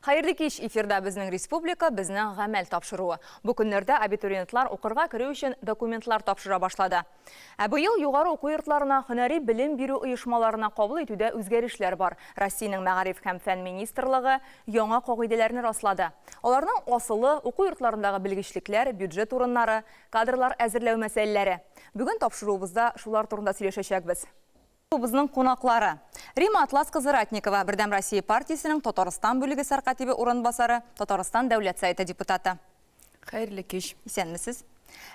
Хәерле кич, эфирда Безнең республика, безнең гамәл тапшыруы. Бу көннәрдә абитуриентлар укырга керү өчен документлар тапшыра башлады. Ә быел югары уку йортларына, һөнәри белем бирү оешмаларына кабул итүдә үзгәрешләр бар. Россиянең Мәгариф һәм фән министрлыгы яңа кагыйдәләрне раслады. Аларның асылы, уку йортларындагы белгечлекләр, бюджет урыннары, кадрлар әзерләү мәсьәләләре. Бүген тапшыруыбызда шулар турында сөйләшәчәкбез. Тапшыруыбызның кунаклары, Римма Атлас кызы Ратникова, Бердәм Россия партиясенең Татарстан бүлеге сәркатибе урынбасары, Татарстан Дәүләт Советы депутаты. Хәерле кич. Исәнмесез.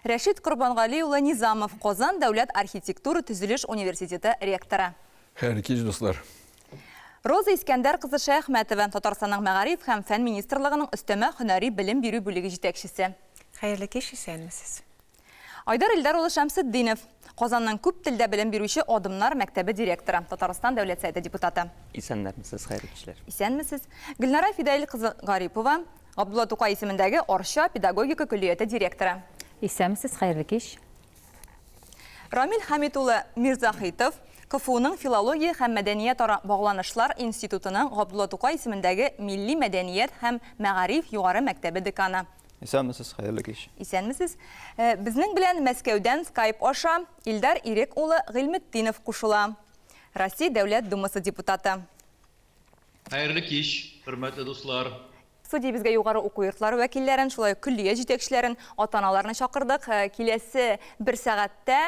Рәшит Корбангали улы Низамов, Казан дәүләт архитектура-төзелеш университеты ректоры. Хәерле кич, дуслар. Роза Искәндәр кызы Шәяхмәтова, Татарстанның Мәгариф һәм фән министрлыгының өстәмә һөнәри белем бирү бүлеге җитәкчесе. Хәерле кич, исәнмесез. Айдар Илдар улы Шәмсетдинов, Казанның күп телдә белем бирүче Адымнар мәктәбе директоры, Татарстан Дәүләт Советы депутаты. Исәннәрмесез, хәерле кичләр. Исәнмесез. Гөлнара Фидаил кызы Гарипова, Габдулла Тукай исемендәге Арча педагогика көллияте директоры. Исәнмесез, хәерле кич. Рамил Хәмит улы Мирзаһитов, КФУның филология һәм мәдәниятара багланышлар институтының Габдулла Тукай исемендәге милли мәдәният һәм мәгариф югары мәктәбе деканы. Исәнмесез, хәерле кич. Исәнмесез. Э, безнең белән Мәскәүдән Skype аша Илдар Ирек улы Гыйльметдинов кушыла. Россия Дәүләт Думасы депутаты. Хәерле кич, хөрмәтле дуслар. Студиябезгә югары уку йортлары вәкилләрен, шулай ук көллият җитәкчеләрен, ата-аналарны чакырдык. Э, киләсе бер сәгатьтә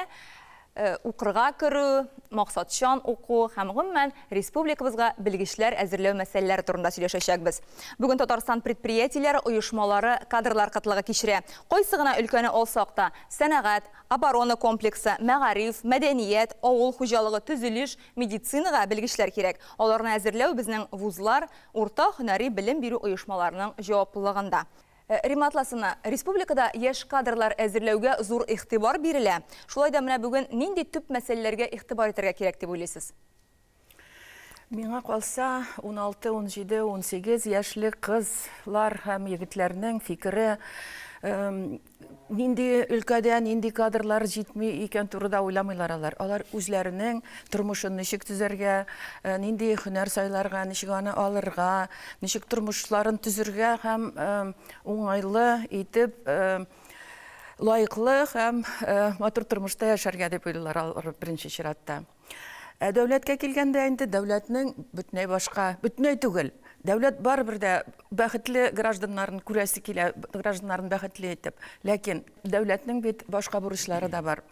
э, укырга керү, максатчан уку һәм гомумән республикабызга белгечләр әзерләү мәсьәләләре турында сөйләшәчәкбез. Бүген Татарстан предприятиеләре, оешмалары кадрлар кытлыгы кичерә. Кайсы гына өлкәне алсак та, сәнәгать, оборона комплексы, мәгариф, мәдәният, авыл хуҗалыгы, төзелеш, медицинага белгечләр кирәк. Аларны әзерләү безнең вузлар, урта һөнәри белем бирү оешмаларының җаваплылыгында. Римма Атласовна, республикада яшь кадрлар әзерләүгә зур игътибар бирелә. Шулай да менә бүген нинди төп мәсьәләләргә игътибар итәргә кирәк дип уйлыйсыз? Миңа калса, 16, 17, 18 яшьлек кызлар һәм егетләрнең фикере нинди өлкәдә нинди кадрлар җитми икән турыда уйламыйлар алар. Алар үзләренең тормышын ничек төзәргә, э, нинди һөнәр сайларга, ничек аны алырга, ничек тормышларын төзергә һәм э, уңайлы итеп э, лаеклы һәм матур тормышта яшәргә дип уйлыйлар алар беренче чиратта. Ә дәүләткә килгәндә инде дәүләтнең бөтенләй башка, бөтенләй түгел. Дәүләт барыбер дә бәхетле гражданнарын күрәсе килә, гражданнарын бәхетле итеп. Ләкин дәүләтнең бит башка бурычлары да бар.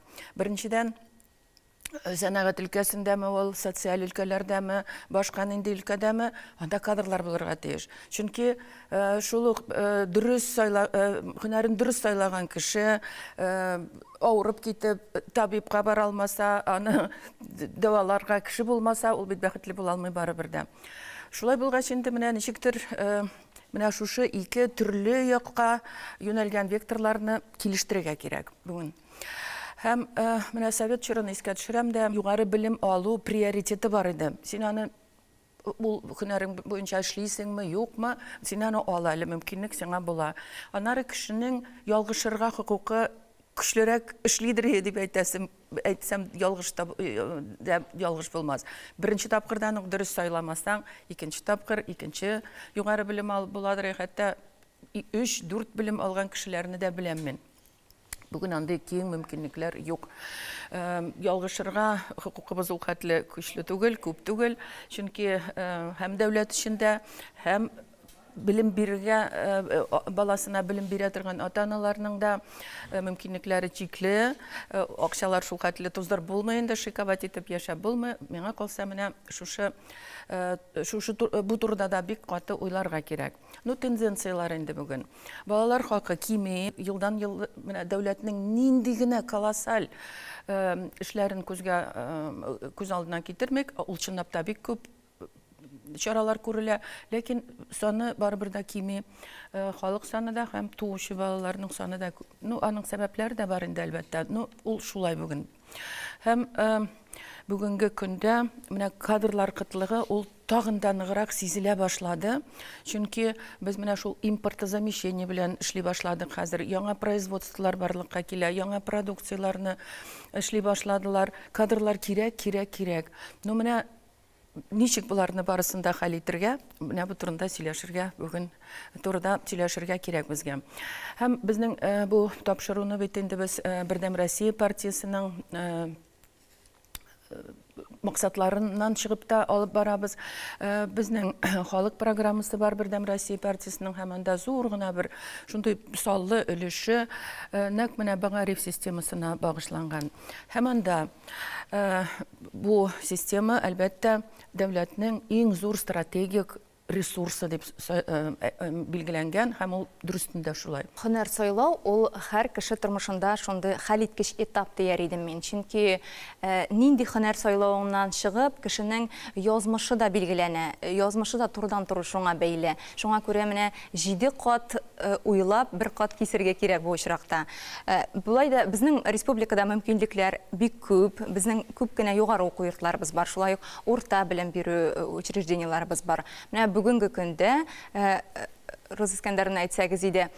Беренчедән, сәнәгать өлкәсендәме ул, социаль өлкәләрдәме, башка нинди өлкәдәме, анда кадрлар булырга тиеш. Чөнки шул ук дөрес сайла, һөнәрен дөрес сайлаган кеше авырып китеп, табибка бара алмаса, аны дәваларга кеше булмаса, ул бит бәхетле була алмый барыбер дә. Шулай булгач инде менә ничектер менә шушы ике төрле якка юнәлгән векторларны килештерергә кирәк бүген. Һәм менә совет чорын искә төшерәм дә, югары белем алу приоритеты бар иде. Син аны ул һөнәрең буенча эшлисеңме, юкмы, син аны ал әле, мөмкинлек сиңа була. Аннары кешенең ялгышырга хокукы көчлерәк эшлидер дип әйтәсем, әйтсәм ялгыш та да ялгыш булмас. Беренче тапкырдан ук дөрес сайламасаң, икенче тапкыр, икенче югары белем алып буладыр, хәтта өч, дүрт белем алган кешеләрне дә беләм мин. Бүген андый киң мөмкинлекләр юк. Ялгышырга хокукыбыз ул хәтле көчле түгел, күп түгел, чөнки һәм дәүләт эчендә, һәм белем бирергә, баласына белем бирә торган ата-аналарның да мөмкинлекләре чикле, акчалар шул хәтле туздырып булмый инде, шиковать итеп яшәп булмый. Миңа калса, менә шушы, шушы бу турыда да бик каты уйларга кирәк. Ну, тенденцияләр инде бүген. Балалар хакы кими, елдан-ел менә дәүләтнең нинди генә колоссаль эшләрен күзгә күз алдына китермик, ул чынлап та бик күп чаралар күрелә, ләкин саны барыбер дә кими. Халык саны да һәм туучы балаларның саны да, ну, аның сәбәпләре дә бар инде, әлбәттә. Ну, ул шулай бүген. Һәм бүгенге көндә менә кадрлар кытлыгы ул тагын да ныграк сизелә башлады. Чөнки без менә шул импортозамещение белән эшли башладык хәзер. Яңа производстволар барлыкка килә, яңа продукцияләрне эшли башладылар. Кадрлар кирәк, кирәк, кирәк. Ну менә Ничек боларны барысын да хәл итергә? Менә бу турында сөйләшергә бүген турыда сөйләшергә кирәк безгә. Һәм безнең бу тапшыруны бит инде без Бердәм Россия партиясенең максатларыннан чыгып та алып барабыз. Безнең халык программасы бар Бердәм Россия партиясенең һәм анда зур гына бер шундый саллы өлеше нәкъ менә мәгариф системасына багышланган. Һәм анда бу система, әлбәттә, дәүләтнең иң зур стратегик ресурсы дип билгеләнгән һәм ул дөрестән дә шулай. Һөнәр сайлау ул һәр кеше тормышында шундый хәлиткеч этап дияр идем мин. Чөнки нинди һөнәр сайлавыңнан чыгып, кешенең язмышы да билгеләнә, язмышы да турыдан-туры шуңа бәйле. Шуңа күрә менә җиде кат уйлап, бер кат кисергә кирәк бу очракта. Болай да безнең республикада мөмкинлекләр бик күп, безнең күп кенә югары уку йортларыбыз бар, шулай ук урта белем бирү учреждениеләребез бар. Менә бүгенге көндә, Роза Искәндәровна, әйтсәгез иде,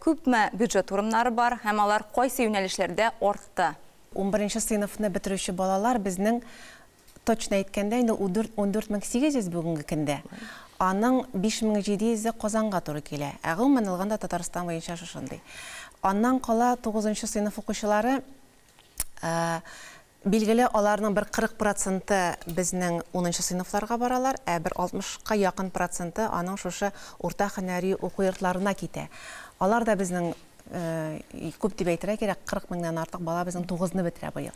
күпме бюджет урыннары бар һәм алар кайсы юнәлешләрдә артты? Унберенче сыйныфны бетерүче балалар безнең, точно әйткәндә, инде 14800 бүгенге көндә. Аның 5700-е Казанга туры килә. Ә гомумән алганда Татарстан буенча шушындый. Аннан кала тугызынчы сыйныф укучылары, билгеле, аларның бер 40 проценты безнең унынчы сыйныфларга баралар, ә бер алтмышка якын проценты аның шушы урта һөнәри уку йортларына китә. Алар да безнең, күп дип әйтергә кирәк, 40 меңнән артык бала безнең тугызны бетерә быел.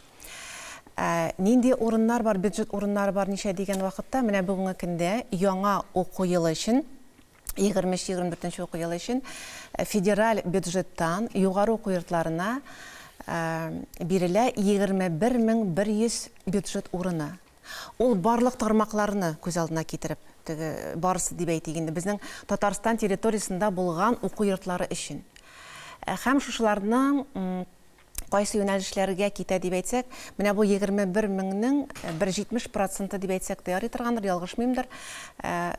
Нинди урыннар бар, бюджет урыннары бар ничә дигән вакытта, менә бүгенге көндә яңа уку елы өчен, 23-24 нче уку елы өчен федераль бюджеттан югары уку йортларына бирелә 21100 бюджет урыны. Ул барлык тармакларны күз алдына китереп, теге барысы дип әйтик инде, безнең Татарстан территориясендә булган уку йортлары өчен. Һәм шушыларның кайсы юнәлешләргә китә дип әйтсәк, менә бу 21 меңнең бер 70 проценты дип әйтсәк тә ярый торгандыр, ялгышмыймдыр.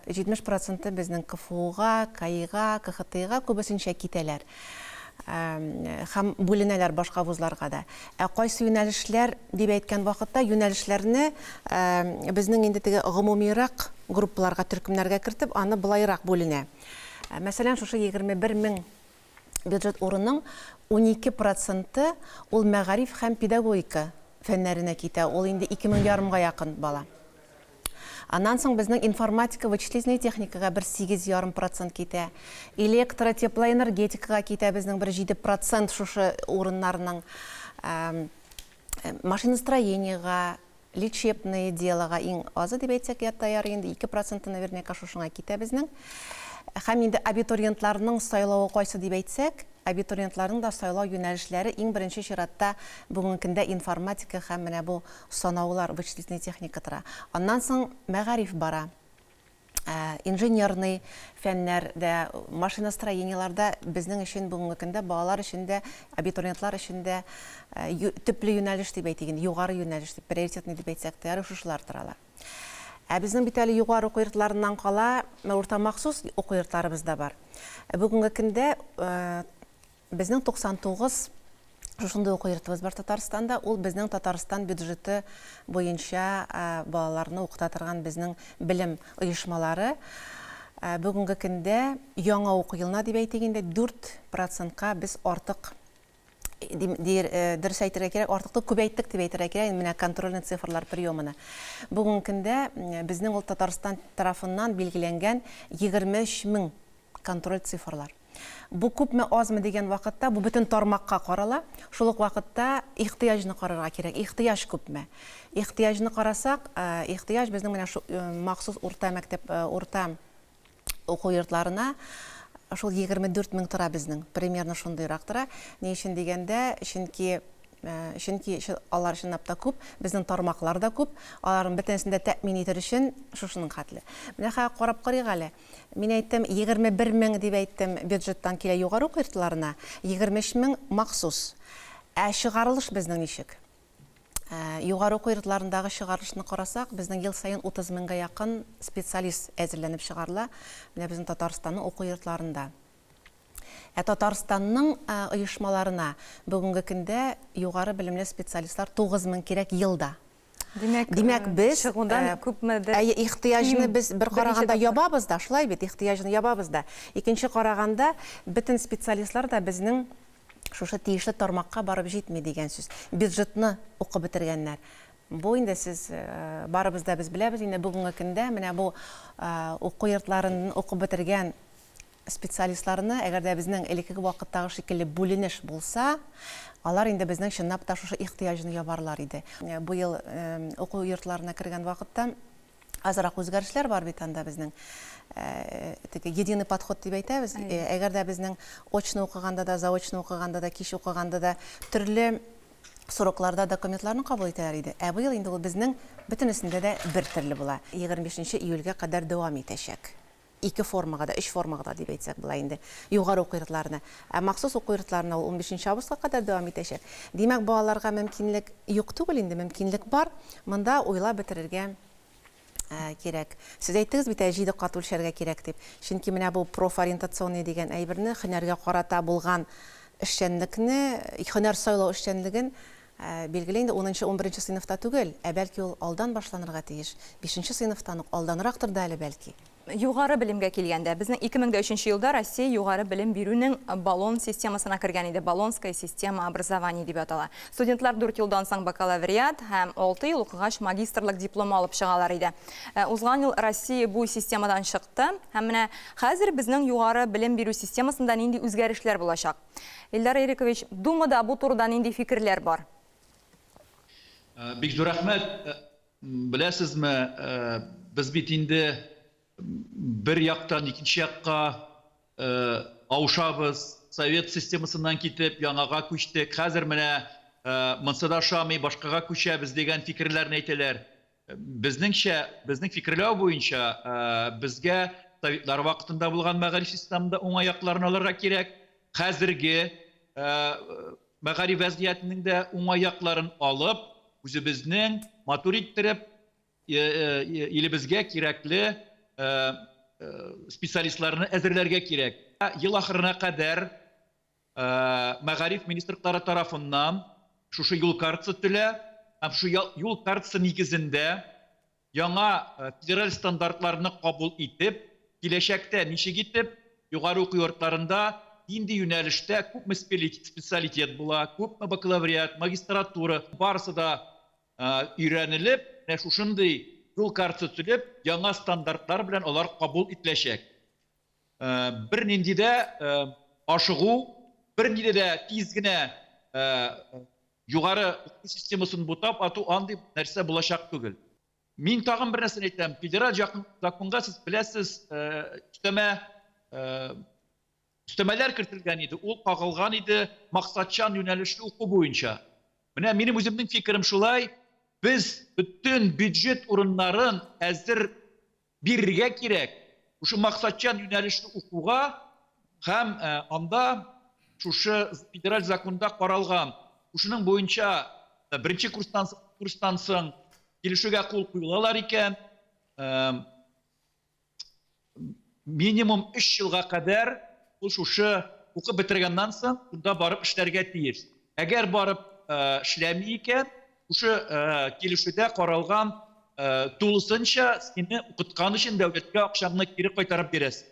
70 проценты безнең КФУга, КАИга, КХТИга күбесенчә китәләр. Һәм бүленәләр башка вузларга да. Ә кайсы юнәлешләр дип әйткән вакытта, юнәлешләрне безнең инде теге гомумирак группаларга, төркемнәргә кертеп, аны былайрак бүленә. Мәсәлән, шушы 21 мең бюджет урынның 12 проценты ул мәгариф һәм педагогика фәннәренә китә, ул инде 2 мең ярымга якын бала. Аннан соң безнең информатика, вычислительная техникага бер 8,5% китә. Электро, теплоэнергетикага китә безнең бер 7% шушы урыннарның. Машиностроениега, лечебное делога иң азы дип әйтсәк ята ярый инде, 2 проценты наверняка шушыңа китә безнең. Һәм инде абитуриентларның сайлавы кайсы дип әйтсәк, абитуриентларның да сайлау юнәлешләре иң беренче чиратта бүгенге көндә информатика һәм менә бу санаулар, вычислительная техника тора. Аннан соң мәгариф бара. Инженерный фәннәр дә, машиностроениелар безнең өчен бүгенге көндә балалар өчен дә, абитуриентлар өчен дә төпле юнәлеш дип әйтик инде, югары юнәлеш дип, приоритетный дип әйтсәк тә ярый, шушылар торалар. Ә безнең бит әле югары уку йортларыннан кала урта махсус уку йортларыбыз да бар. Бүгенге көндә безнең 99 шушындый уку йортыбыз бар Татарстанда. Ул безнең Татарстан бюджеты буенча балаларны укыта торган безнең белем оешмалары. Бүгенге көндә яңа уку елына дип әйтик инде, 4 процентка без артык, дөрес әйтергә кирәк, артыкты күбәйттек дип әйтергә кирәк, менә контрольный цифрлар приемына. Бүгенге көндә безнең ул Татарстан тарафыннан билгеләнгән 23 мең контроль цифрлар. Бу күпме, азмы дигән вакытта, бу бөтен тармакка карала. Шул ук вакытта ихтыяҗны карарга кирәк. Ихтыяҗ күпме? Ихтыяҗны карасак, ихтыяҗ безнең менә шу махсус урта мәктәп, урта уку йортларына шул 24 мең тора безнең. Примерно шундыйрак тора. Ни өчен дигәндә, чөнки алар чынлап та күп, безнең тармаклар да күп, аларның бөтенесен дә тәэмин итер өчен шушының хәтле. Менә хәзер карап карыйк әле. Мин әйттем, 21 мең дип әйттем, бюджеттан килә югары уку йортларына, 23 мең махсус. Ә чыгарылыш безнең ничек? Югары уку йортларындагы чыгарылышны карасак, безнең ел саен 30 меңгә якын специалист әзерләнеп чыгарыла менә безнең Татарстанның уку йортларында. Ә Татарстанның оешмаларына бүгенге көндә югары белемле специалистлар 9 мең кирәк елда. Димәк, Димәк, без чыгудан күпмедер әйе, ихтыяҗны ким без бер берничә караганда тапкыр. ябабыз да, шулай бит, ихтыяҗны ябабыз да. Икенче караганда, бөтен специалистлар да безнең шушы тиешле тармакка барып җитми дигән сүз. Бюджетны укып бетергәннәр. Бу инде сез барыбыз да без беләбез инде бүгенге көндә менә бу уку йортларын укып бетергән специалистларны, әгәр дә безнең элеккеге вакыттагы шикелле бүленеш булса, алар инде безнең чынлап та шушы ихтыяҗны ябарлар иде. Быел уку йортларына кергән вакытта азрак үзгәрешләр бар бит анда безнең. Теге единый подход дип әйтәбез. Әгәр дә безнең очно укыганда да, заочно укыганда да, кич укыганда да төрле срокларда документларны кабул итәләр иде. Ә быел инде ул безнең бөтенесендә дә бер төрле була. 25 июльгә кадәр дәвам итәчәк. Ике формага да, өч формага да дип әйтсәк була инде, югары уку йортларына. Ә махсус уку йортларына ул 15 августка кадәр дәвам итәчәк. Димәк, балаларга мөмкинлек юк түгел инде, мөмкинлек бар. Монда уйлап бетерергә кирәк. Сез әйттегез бит әле, 7 кат үлчәргә кирәк дип. Чөнки менә бу профориентационный дигән әйберне, һөнәргә карата булган эшчәнлекне, һөнәр сайлау эшчәнлеген, билгеле инде, унынчы-унберенче сыйныфта түгел, ә бәлки ул алдан башланырга тиеш. Бишенче сыйныфтан ук, алданрактыр да әле бәлки. Югары белемгә килгәндә, безнең 2003 елда Россия югары белем бирүнең Болон системасына кергән иде. Болонская система образования дип атала. Студентлар 4 елдан соң бакалавриат һәм 6 ел укыгач магистрлык дипломы алып чыгалар иде. Узган ел Россия бу системадан чыкты һәм менә хәзер безнең югары белем бирү системасында нинди үзгәрешләр булачак? Илдар Ирекович, Думада бу турыда нинди фикерләр бар? Бик зур рәхмәт. Беләсезме, без бит инде бер яктан икенче якка авышабыз, совет системасыннан китеп, яңага күчтек. Хәзер менә монсы да ошамый, башкага күчәбез дигән фикерләрне әйтәләр. Безнеңчә, безнең фикерләү буенча, безгә советлар вакытында булган мәгариф системында уңай якларын алырга кирәк. Хәзерге мәгариф вәзгыятенең дә уңай якларын алып, үзебезнең матур иттереп, илебезгә кирәкле специалистларны әзерләргә кирәк. Ел ахырына кадәр мәгариф министрлыклары тарафыннан шушы юл картасы төзелә һәм шушы юл картасы нигезендә яңа федераль стандартларны кабул итеп, киләчәктә ничек итеп югары уку йортларында нинди юнәлештә күпме специалитет була, күпме бакалавриат, магистратура, барысы да өйрәнелеп, менә шушындый юл картасы төзелеп, яңа стандартлар белән алар кабул ителәчәк. Бернинди дә ашыгу, бернинди дә тиз генә югары уку системасын бутап ату андый нәрсә булачак түгел. Мин тагын бер нәрсәне әйтәм. Федераль законга сез беләсез, өстәмә өстәмәләр кертелгән иде. Ул кагылган иде максатчан юнәлешле уку буенча. Менә минем үземнең фикерем шулай, без бөтен бюджет урыннарын әзер бирергә кирәк. Шушы максатчан юнәлешле укуга һәм анда шушы федераль законда каралган, шушының буенча беренче курстан, курстан соң килешүгә кул куелалар икән, минимум 3 елга кадәр ул шушы укып бетергәннән соң шунда барып эшләргә тиеш. Әгәр барып эшләми икән, шушы килешүдә каралган тулысынча сине укыткан өчен дәүләткә акчаңны кире кайтарып бирәсең.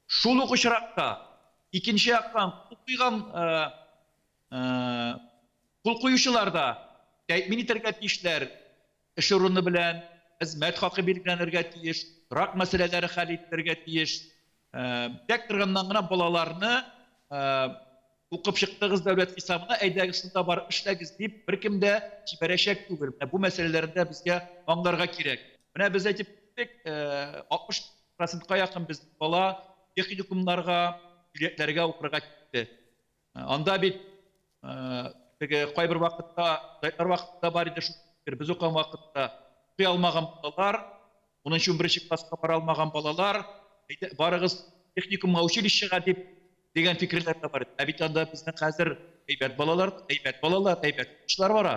Шул ук очракта икенче яктан кул куйган кул куючылар да тәэмин итәргә тиешләр эш урыны белән, хезмәт хакы билгеләнергә тиеш, торак мәсьәләләре хәл ителергә тиеш. Тәк торганнан гына балаларны укып чыктыгыз дәүләт хисабына, әйдәгез шунда барып эшләгез дип беркем дә җибәрәчәк түгел. Менә бу мәсьәләләрне дә безгә аңларга кирәк. Менә без әйтеп киттек, 60 процентка якын безнең бала техникумнарга, көллиятләргә укырга китте. Анда бит теге кайбер вакытта, советлар вакытында бар иде шул фикер, без укыган вакытта укый алмаган балалар, 10-11 класска бара алмаган балалар, әйдә, барыгыз техникумга, училищега дип дигән фикерләр дә бар иде. Ә бит анда безнең хәзер әйбәт балалар, әйбәт балалар, әйбәт укучылар бара.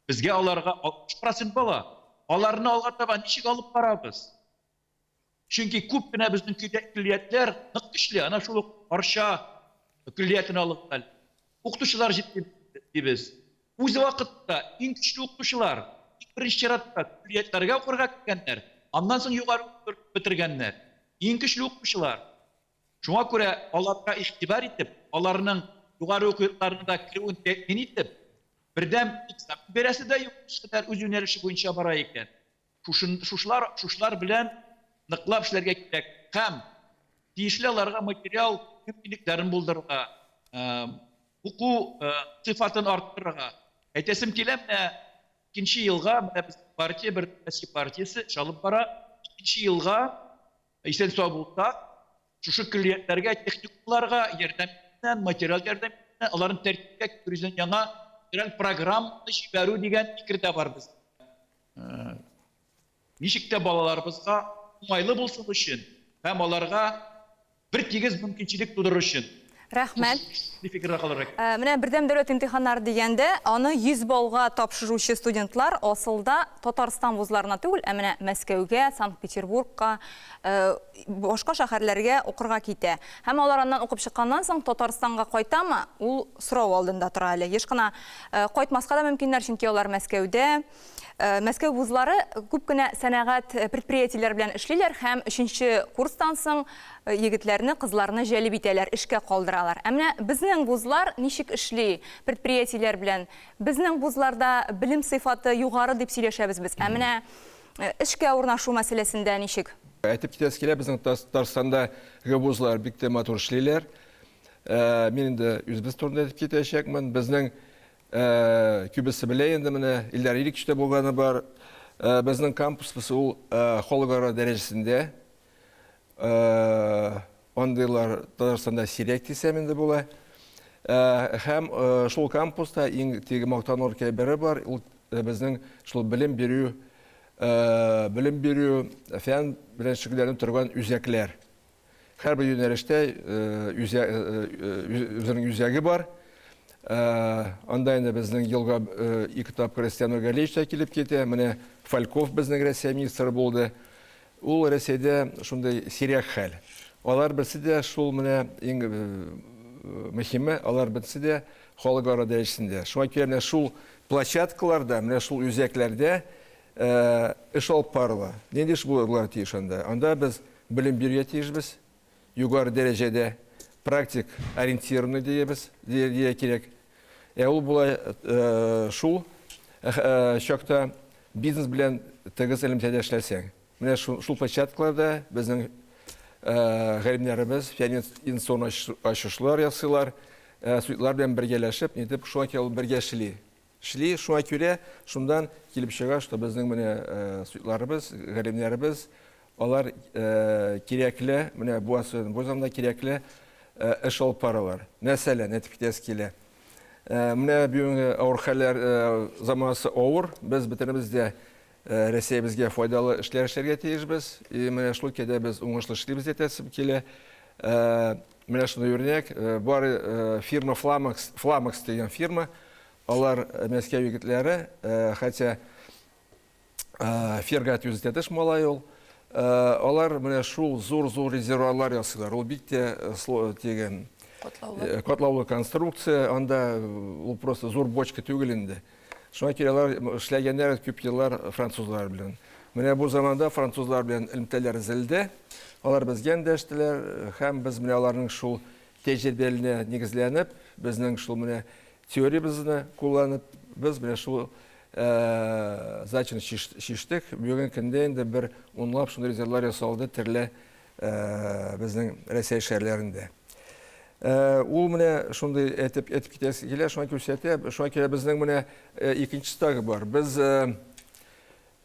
Безгә аларга 60 процент бала. Аларны алга таба ничек алып барабыз? Чөнки күп кенә безнең көллиятләр нык көчле. Ана шул ук Арча көллиятен алыйк әле. Укытучылар җитми дибез. Үз вакытта иң көчле укытучылар. иң беренче чиратта көллиятләргә укырга кергәннәр, аннан соң югары уку йортын бетергәннәр. Иң көчле укучылар. Шуңа күрә аларга игътибар итеп, аларның югары уку йортларына керүен тәэмин итеп, бердәм экзамен бирәсе дә юк, кешеләр үз юнәлеше буенча бара икән. Шушын, шушылар, шушылар белән ныклап эшләргә кирәк һәм тиешле аларга материал мөмкинлекләрен булдырырга, уку сыйфатын арттырырга. Әйтәсем килә, менә икенче елга, менә безнең партия, Бер Россия партиясе эш алып бара, икенче елга Исән-сау булсак, шушы көллиятләргә, техникумнарга ярдәм итүдән, материаль ярдәм итүдән, аларны тәртипкә китерү өчен яңа федераль программаны җибәрү дигән фикер дә бар безнең. Ничек тә балаларыбызга уңайлы булсын өчен һәм аларга бер тигез мөмкинчелек тудырыр өчен. Рәхмәт. Шундый фикердә калырга кирәк. Менә бердәм дәүләт имтиханнары дигәндә, аны 100 баллга тапшыручы студентлар асылда Татарстан вузларына түгел, ә менә Мәскәүгә, Санкт-Петербургка, башка шәһәрләргә укырга китә. Һәм алар аннан укып чыкканнан соң Татарстанга кайтамы, ул сорау алдында тора әле. Еш кына кайтмаска да мөмкиннәр, чөнки алар Мәскәүдә. Мәскәү вузлары күп кенә сәнәгать предприятиеләре белән эшлиләр һәм өченче курстан соң егетләрне, кызларны җәлеп итәләр, эшкә калдыралар. Ә менә безнең вузлар ничек эшли предприятиеләр белән? Безнең вузларда белем сыйфаты югары дип сөйләшәбез без. Ә менә эшкә урнашу мәсьәләсендә ничек? Әйтеп китәсе килә, безнең Татарстандагы вузлар бик тә матур эшлиләр. Мин инде үзебез турында әйтеп китәчәкмен. Безнең Күбесе белә инде менә, Илдар Ирикич тә булганы бар. Безнең кампусыбыз ул халыкара дәрәҗәсендә. Андыйлар Татарстанда сирәк дисәм инде була. Һәм шул кампуста иң теге мактанырлык әйбере бар, ул безнең шул белем бирү, белем бирү, фән белән шөгыльләнеп торган үзәкләр. Һәрбер юнәлештә үзенең үзәге бар. Анда инде безнең елга ике тапкыр Рөстәм Нургалиевич та килеп китә. Менә Фальков безнең Рәсәй министры булды. Ул Рәсәйдә шундый сирәк хәл. Алар берсе дә шул менә иң мөһиме, алар берсе дә халыкара дәрәҗәсендә. Шуңа күрә менә шул площадкаларда, менә шул үзәкләрдә эш алып барыла. Нинди эш булырга тиеш анда? Анда без Белем бирергә тиешбез, югары дәрәҗәдә, практик ориентированный диебез, дия кирәк. Ә ул була шул чакта бизнес белән тыгыз элемтәдә эшләсәң. Менә шул площадкаларда безнең галимнәребез фәнни инновацион ачышлар ясыйлар, студентлар белән бергәләшеп, нитеп шуңа күрә ул бергә эшли. Эшли, шуңа күрә шундан килеп чыга, что безнең менә студентларыбыз, галимнәребез, алар кирәкле, менә бу бу заманда кирәкле эш алып баралар. Мәсәлән, әйтеп китәсе килә. Менә бүгенге авыр хәлләр заманасы авыр, без бөтенебез дә Рәсәебезгә файдалы эшләр эшләргә тиешбез. И менә шул өлкәдә без уңышлы эшлибез әйтәсем килә. Менә шундый үрнәк, бар фирма Flamex, Flamex дигән фирма, алар Мәскәү егетләре, хотя Фергат үзе тәтеш малай ул. Алар менә шул зур-зур резервуарлар ясыйлар. Ул бик тә дигән катлаулы. Катлаулы конструкция, анда ул просто зур бочка түгел инде. Шуңа күрә алар эшләгәннәр күп еллар французлар белән. Менә бу заманда французлар белән элемтәләр өзелде. Алар безгә эндәштеләр һәм без менә аларның шул тәҗрибәленә нигезләнеп, безнең шул менә теориябезне кулланып, без менә шул задачаны чиштек. Бүген көндә инде бер унлап шундый резервлар ясалды төрле безнең Рәсәй шәһәрләрендә. Ул менә шундый әйтеп әйтеп китәсе килә, шуңа күрсәтә, шуңа күрә безнең менә икенче тагы бар. Без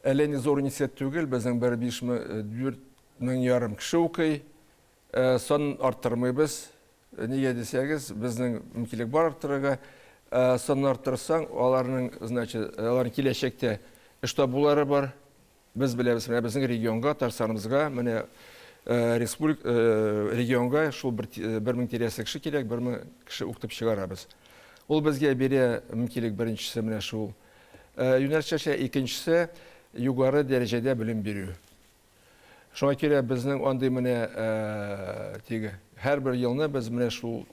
әллә ни зур университет түгел, безнең бер биш мең, дүрт мең ярым кеше укый. Санын арттырмыйбыз. Нигә дисәгез, безнең мөмкинлек бар арттырырга. Санын арттырсаң, аларның, значит, аларның киләчәктә эш табулары бар. Без беләбез, менә безнең регионга, Татарстаныбызга, менә республик регионга шул бер 1000 тирәсе кеше кирәк, 1000 кеше укытып чыгарабыз. Ул безгә бирә мөмкинлек беренчесе менә шул юнәлештә, икенчесе югары дәрәҗәдә белем бирү. Шуңа күрә безнең андый менә теге һәрбер елны без менә шул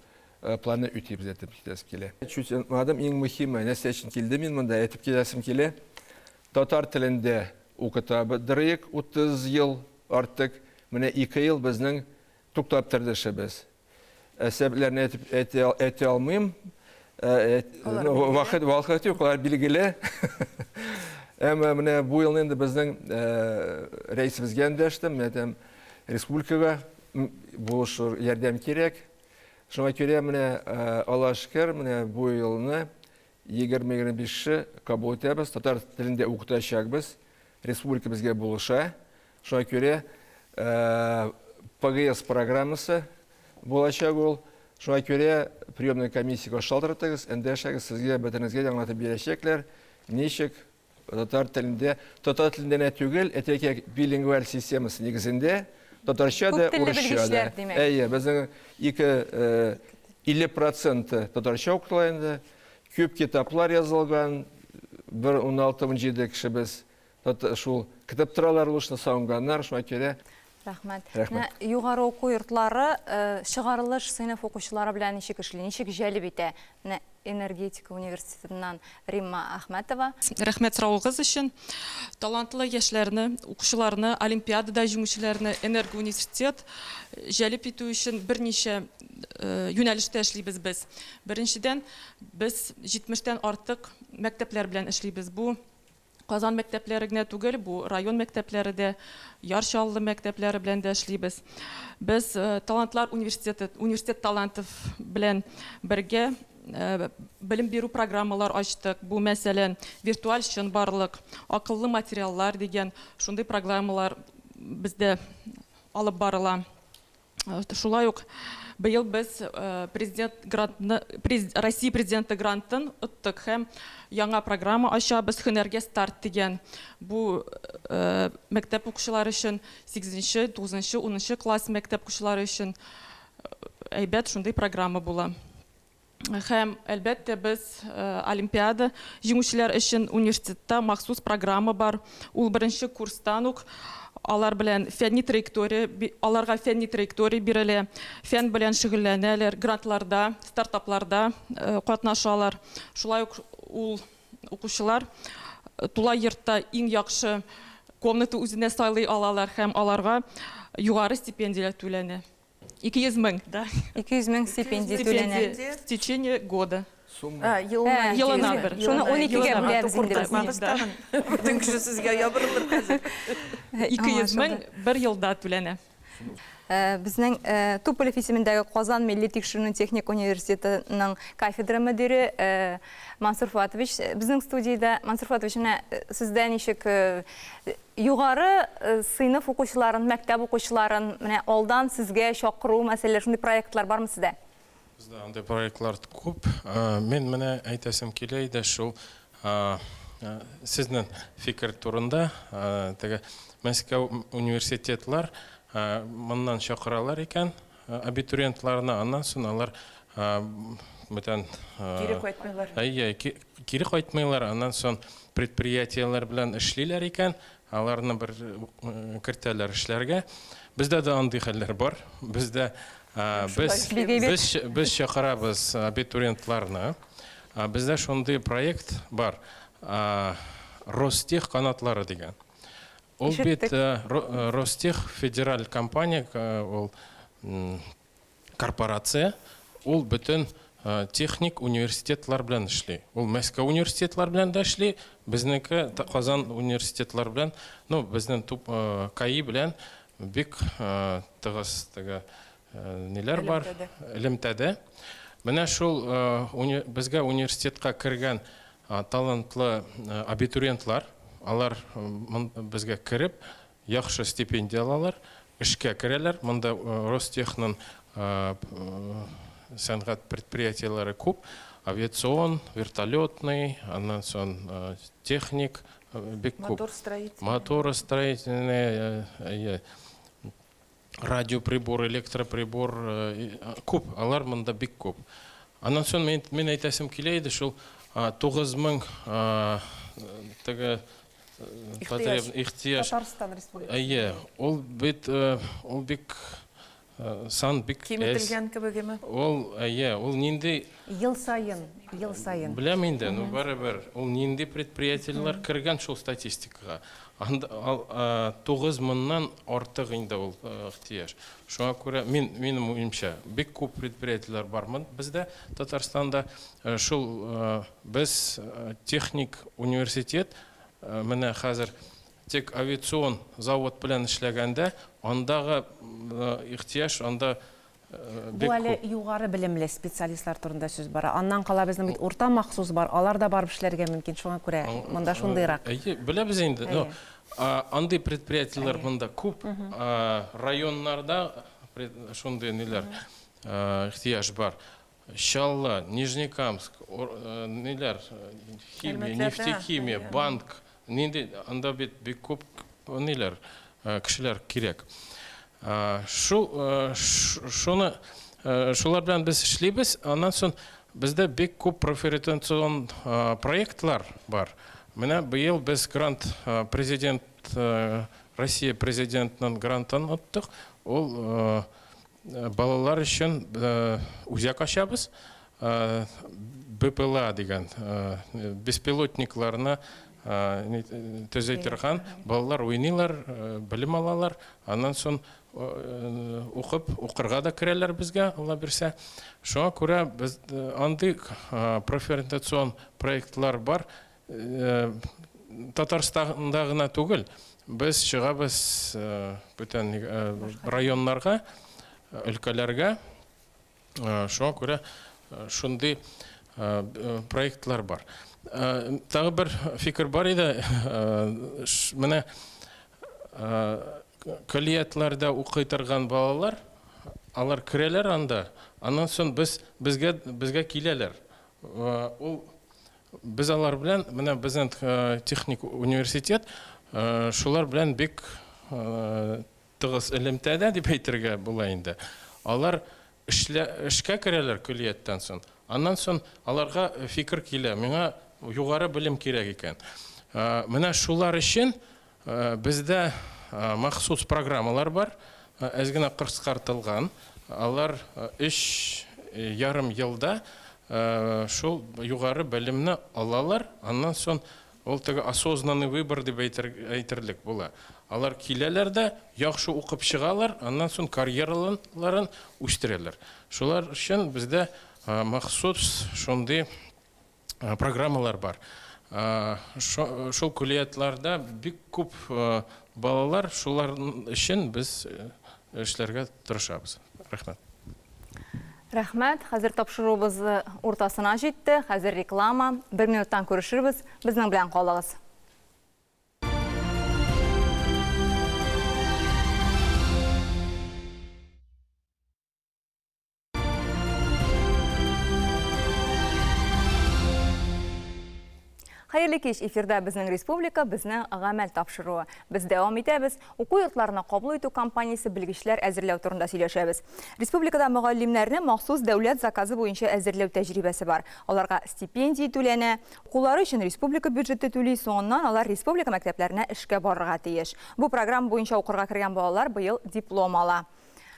планны үтибез әйтеп китәсем килә. Чуть онытмадым, иң мөһиме, нәрсә өчен килдем мин монда, әйтеп китәсем килә. Татар телендә укытабыдырыек 30 ел артык. Менә 2 ел безнең туктап торды эшебез. Сәбәпләрне әйтеп әйтә, әйтә алмыйм. Вакыт вакыт юк, алар билгеле. Әмма менә бу елны инде безнең рәисебезгә эндәштем, мен әйтәм, республикага булышыр ярдәм кирәк. Шуңа күрә менә Аллаһ шөкер, менә бу елны 20-25 кеше кабул итәбез, татар телендә укытачакбыз. Республика безгә булыша. Шуңа күрә ПГС программасы булачак ул. Шуңа күрә приемный комиссиягә шалтыратыгыз, эндәшәгез, сезгә бөтенегезгә дә аңлатып бирәчәкләр, ничек татар телендә, татар телендә генә түгел, әйтәйек, билингваль системасы нигезендә татарча да, урысча да. Әйе, безнең ике 50 проценты татарча укытыла инде. Күп китаплар язылган, бер 16-17 кеше без шул көтеп торалар ул эшне, сагынганнар, шуңа күрә. Рәхмәт. Рәхмәт. Менә югары уку йортлары чыгарылыш сыйныф укучылары белән ничек эшли, ничек җәлеп итә? Менә Энергетика университетыннан Римма Әхмәтова. Рәхмәт соравыгыз өчен. Талантлы яшьләрне, укучыларны, олимпиадада җиңүчеләрне Энергоуниверситет җәлеп итү өчен берничә юнәлештә эшлибез без. Беренчедән, без 70 тән артык мәктәпләр белән эшлибез. Бу Казан мәктәпләре генә түгел, бу район мәктәпләре дә, Яр Чаллы мәктәпләре белән дә эшлибез. Без Талантлар университеты, Университет талантов белән бергә белем бирү программалар ачтык. Бу, мәсәлән, виртуаль чынбарлык, акыллы материаллар дигән шундый программалар бездә алып барыла. Шулай ук быел без президент грантны, Россия президенты грантын оттык һәм яңа программа ачабыз, Һөнәргә старт дигән. Бу мәктәп укучылары өчен, сигезенче, тугызынчы, унынчы класс мәктәп укучылары өчен әйбәт шундый программа була. Һәм, әлбәттә, без олимпиада җиңүчеләр өчен университетта махсус программа бар. Ул беренче курстан ук алар белән фәнни траектория, аларга фәнни траектория бирелә, фән белән шөгыльләнәләр, грантларда, стартапларда катнашалар. Шулай ук ул укучылар тулай йортта иң яхшы комната үзенә сайлый алалар һәм аларга югары стипендияләр түләнә. 200 мең, да. 200 мең стипендия түләнә. Стипендия в течение года. Сумма. Елына. Елына бер. Шуны 12-гә бүләбез инде без. Тагын. Бөтен кеше сезгә ябырылыр хәзер. 200 мең бер елда түләнә. Безнең Туполев исемендәге Казан милли тикшеренү техник университетының кафедра мөдире Мансур Фуатович безнең студиядә. Мансур Фуатович, менә сездә ничек Югары сыйныф укучыларын, мәктәп укучыларын менә алдан сезгә чакыру мәсьәләләре, шундый проектлар бармы сездә? Бездә андый проектлар күп. Мин менә әйтәсем килә иде шул сезнең фикер турында. Теге Мәскәү университетлар моннан чакыралар икән абитуриентларны, аннан соң алар бүтән Кире кайтмыйлар. Әйе, кире кайтмыйлар, аннан соң предприятиеләр белән эшлиләр икән, аларны бер кертәләр эшләргә. Бездә дә андый хәлләр бар. Бездә без, без, без чакырабыз абитуриентларны. Бездә шундый проект бар, Ростех канатлары дигән. Ул бит Ростех федераль компания, ул корпорация, ул бөтен техник университетлар белән эшли. Ул Мәскәү университетлар белән дә эшли, безнеке Казан университетлар белән, ну, безнең туп КАИ белән бик тыгыз теге ниләр бар, элемтәдә. Менә шул безгә университетка кергән талантлы абитуриентлар, алар безгә кереп, яхшы стипендия алалар, эшкә керәләр. Монда Ростехның сәнгать предприятиеләре күп. Авиацион, вертолетный, аннан соң техник бик күп. Моторстроительный. Моторостроительный, радиоприбор, электроприбор күп, алар монда бик күп. Аннан соң мин, мин әйтәсем килә иде, шул 9000 теге Ихтыяҗ. Ихтыяҗ. Татарстан Республикасы. Әйе, ул бит ул бик сан бик әз. Киметелгән кебегеме? Ул, әйе, ул нинди Ел саен, ел саен. Беләм инде, ну барыбер, ул нинди предприятиеләр кергән шул статистикага. Анда 9 меңнән артык инде ул ихтыяҗ. Шуңа күрә мин, минем уемча, бик күп предприятиеләр бар бездә Татарстанда. Шул без техник университет менә хәзер тик авиацион завод белән эшләгәндә, андагы ихтыяҗ анда Бу әле югары белемле специалистлар турында сүз бара. Аннан кала безнең бит урта махсус бар, алар да барып эшләргә мөмкин, шуңа күрә монда шундыйрак. Әйе, беләбез инде. Но андый предприятиеләр монда күп. Районнарда шундый ниләр ихтыяҗ бар. Чаллы, Нижнекамск, ниләр, химия, нефтехимия, банк, нинди анда бит бик күп ниләр, кешеләр кирәк. Шул шуны шулар белән без эшлибез. Аннан соң бездә бик күп профориентацион проектлар бар. Менә быел без грант президент Россия президентының грантын оттык. Ул балалар өчен үзәк ачабыз. БПЛА дигән беспилотникларны төзи торган балалар уйныйлар, белем алалар. Аннан соң укып, укырга да керәләр безгә, Алла бирсә. Шуңа күрә без андый профориентацион проектлар бар. Татарстанда гына түгел, без чыгабыз бүтән районнарга, өлкәләргә. Шуңа күрә шундый проектлар бар. Тагы бер фикер бар иде. Менә көллиятләрдә укый торган балалар, алар керәләр анда, аннан соң без безгә безгә киләләр. Ул без алар белән, менә безнең техник университет шулар белән бик тыгыз элемтәдә дип әйтергә була инде. Алар эшкә керәләр көллияттән соң. Аннан соң аларга фикер килә, миңа югары белем кирәк икән. Менә шулар өчен бездә махсус программалар бар, әз генә кыскартылган. Алар 3,5 елда шул югары белемне алалар. Аннан соң ул теге осознанный выбор дип әйтерлек була. Алар киләләр дә, яхшы укып чыгалар, аннан соң карьераларын үстерәләр. Шулар өчен бездә махсус шундый программалар бар. Шул көллиятләрдә бик күп балалар, шулар өчен без эшләргә тырышабыз. Рәхмәт. Рәхмәт. Хәзер тапшыруыбыз уртасына җитте. Хәзер реклама. Бер минуттан күрешербез. Безнең белән калыгыз. Хәерле кич, эфирда безнең республика, безнең гамәл тапшыруы. Без дәвам итәбез. Уку йортларына кабул итү кампаниясе белгечләр әзерләү турында сөйләшәбез. Республикада мөгаллимнәрне махсус дәүләт заказы буенча әзерләү тәҗрибәсе бар. Аларга стипендия түләнә, укулары өчен республика бюджеты түли, соңыннан алар республика мәктәпләренә эшкә барырга тиеш. Бу программа буенча укырга кергән балалар быел диплом ала.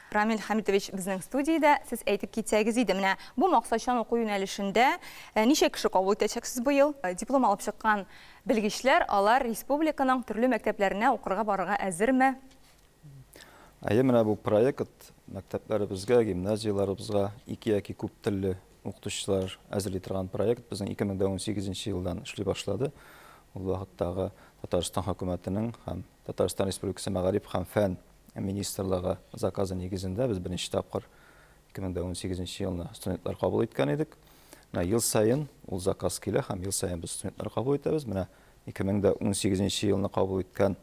Рамил Хәмитович безнең студиядә, сез әйтеп китсәгез иде, менә бу максатчан уку юнәлешендә ничә кеше кабул итәчәксез быел? Диплом алып чыккан белгечләр, алар республиканың төрле мәктәпләренә укырга барырга әзерме? Әйе, менә бу проект мәктәпләребезгә, гимназияләребезгә ике яки күп телле укытучылар әзерли торган проект безнең 2018 елдан эшли башлады. Ул вакыттагы Татарстан хөкүмәтенең һәм Татарстан Республикасы мәгариф һәм фән министрлыгы заказы нигезендә без беренче тапкыр 2018 елны студентлар кабул иткән идек. Менә ел саен ул заказ килә һәм ел саен без студентлар кабул итәбез. Менә 2018 елны кабул иткән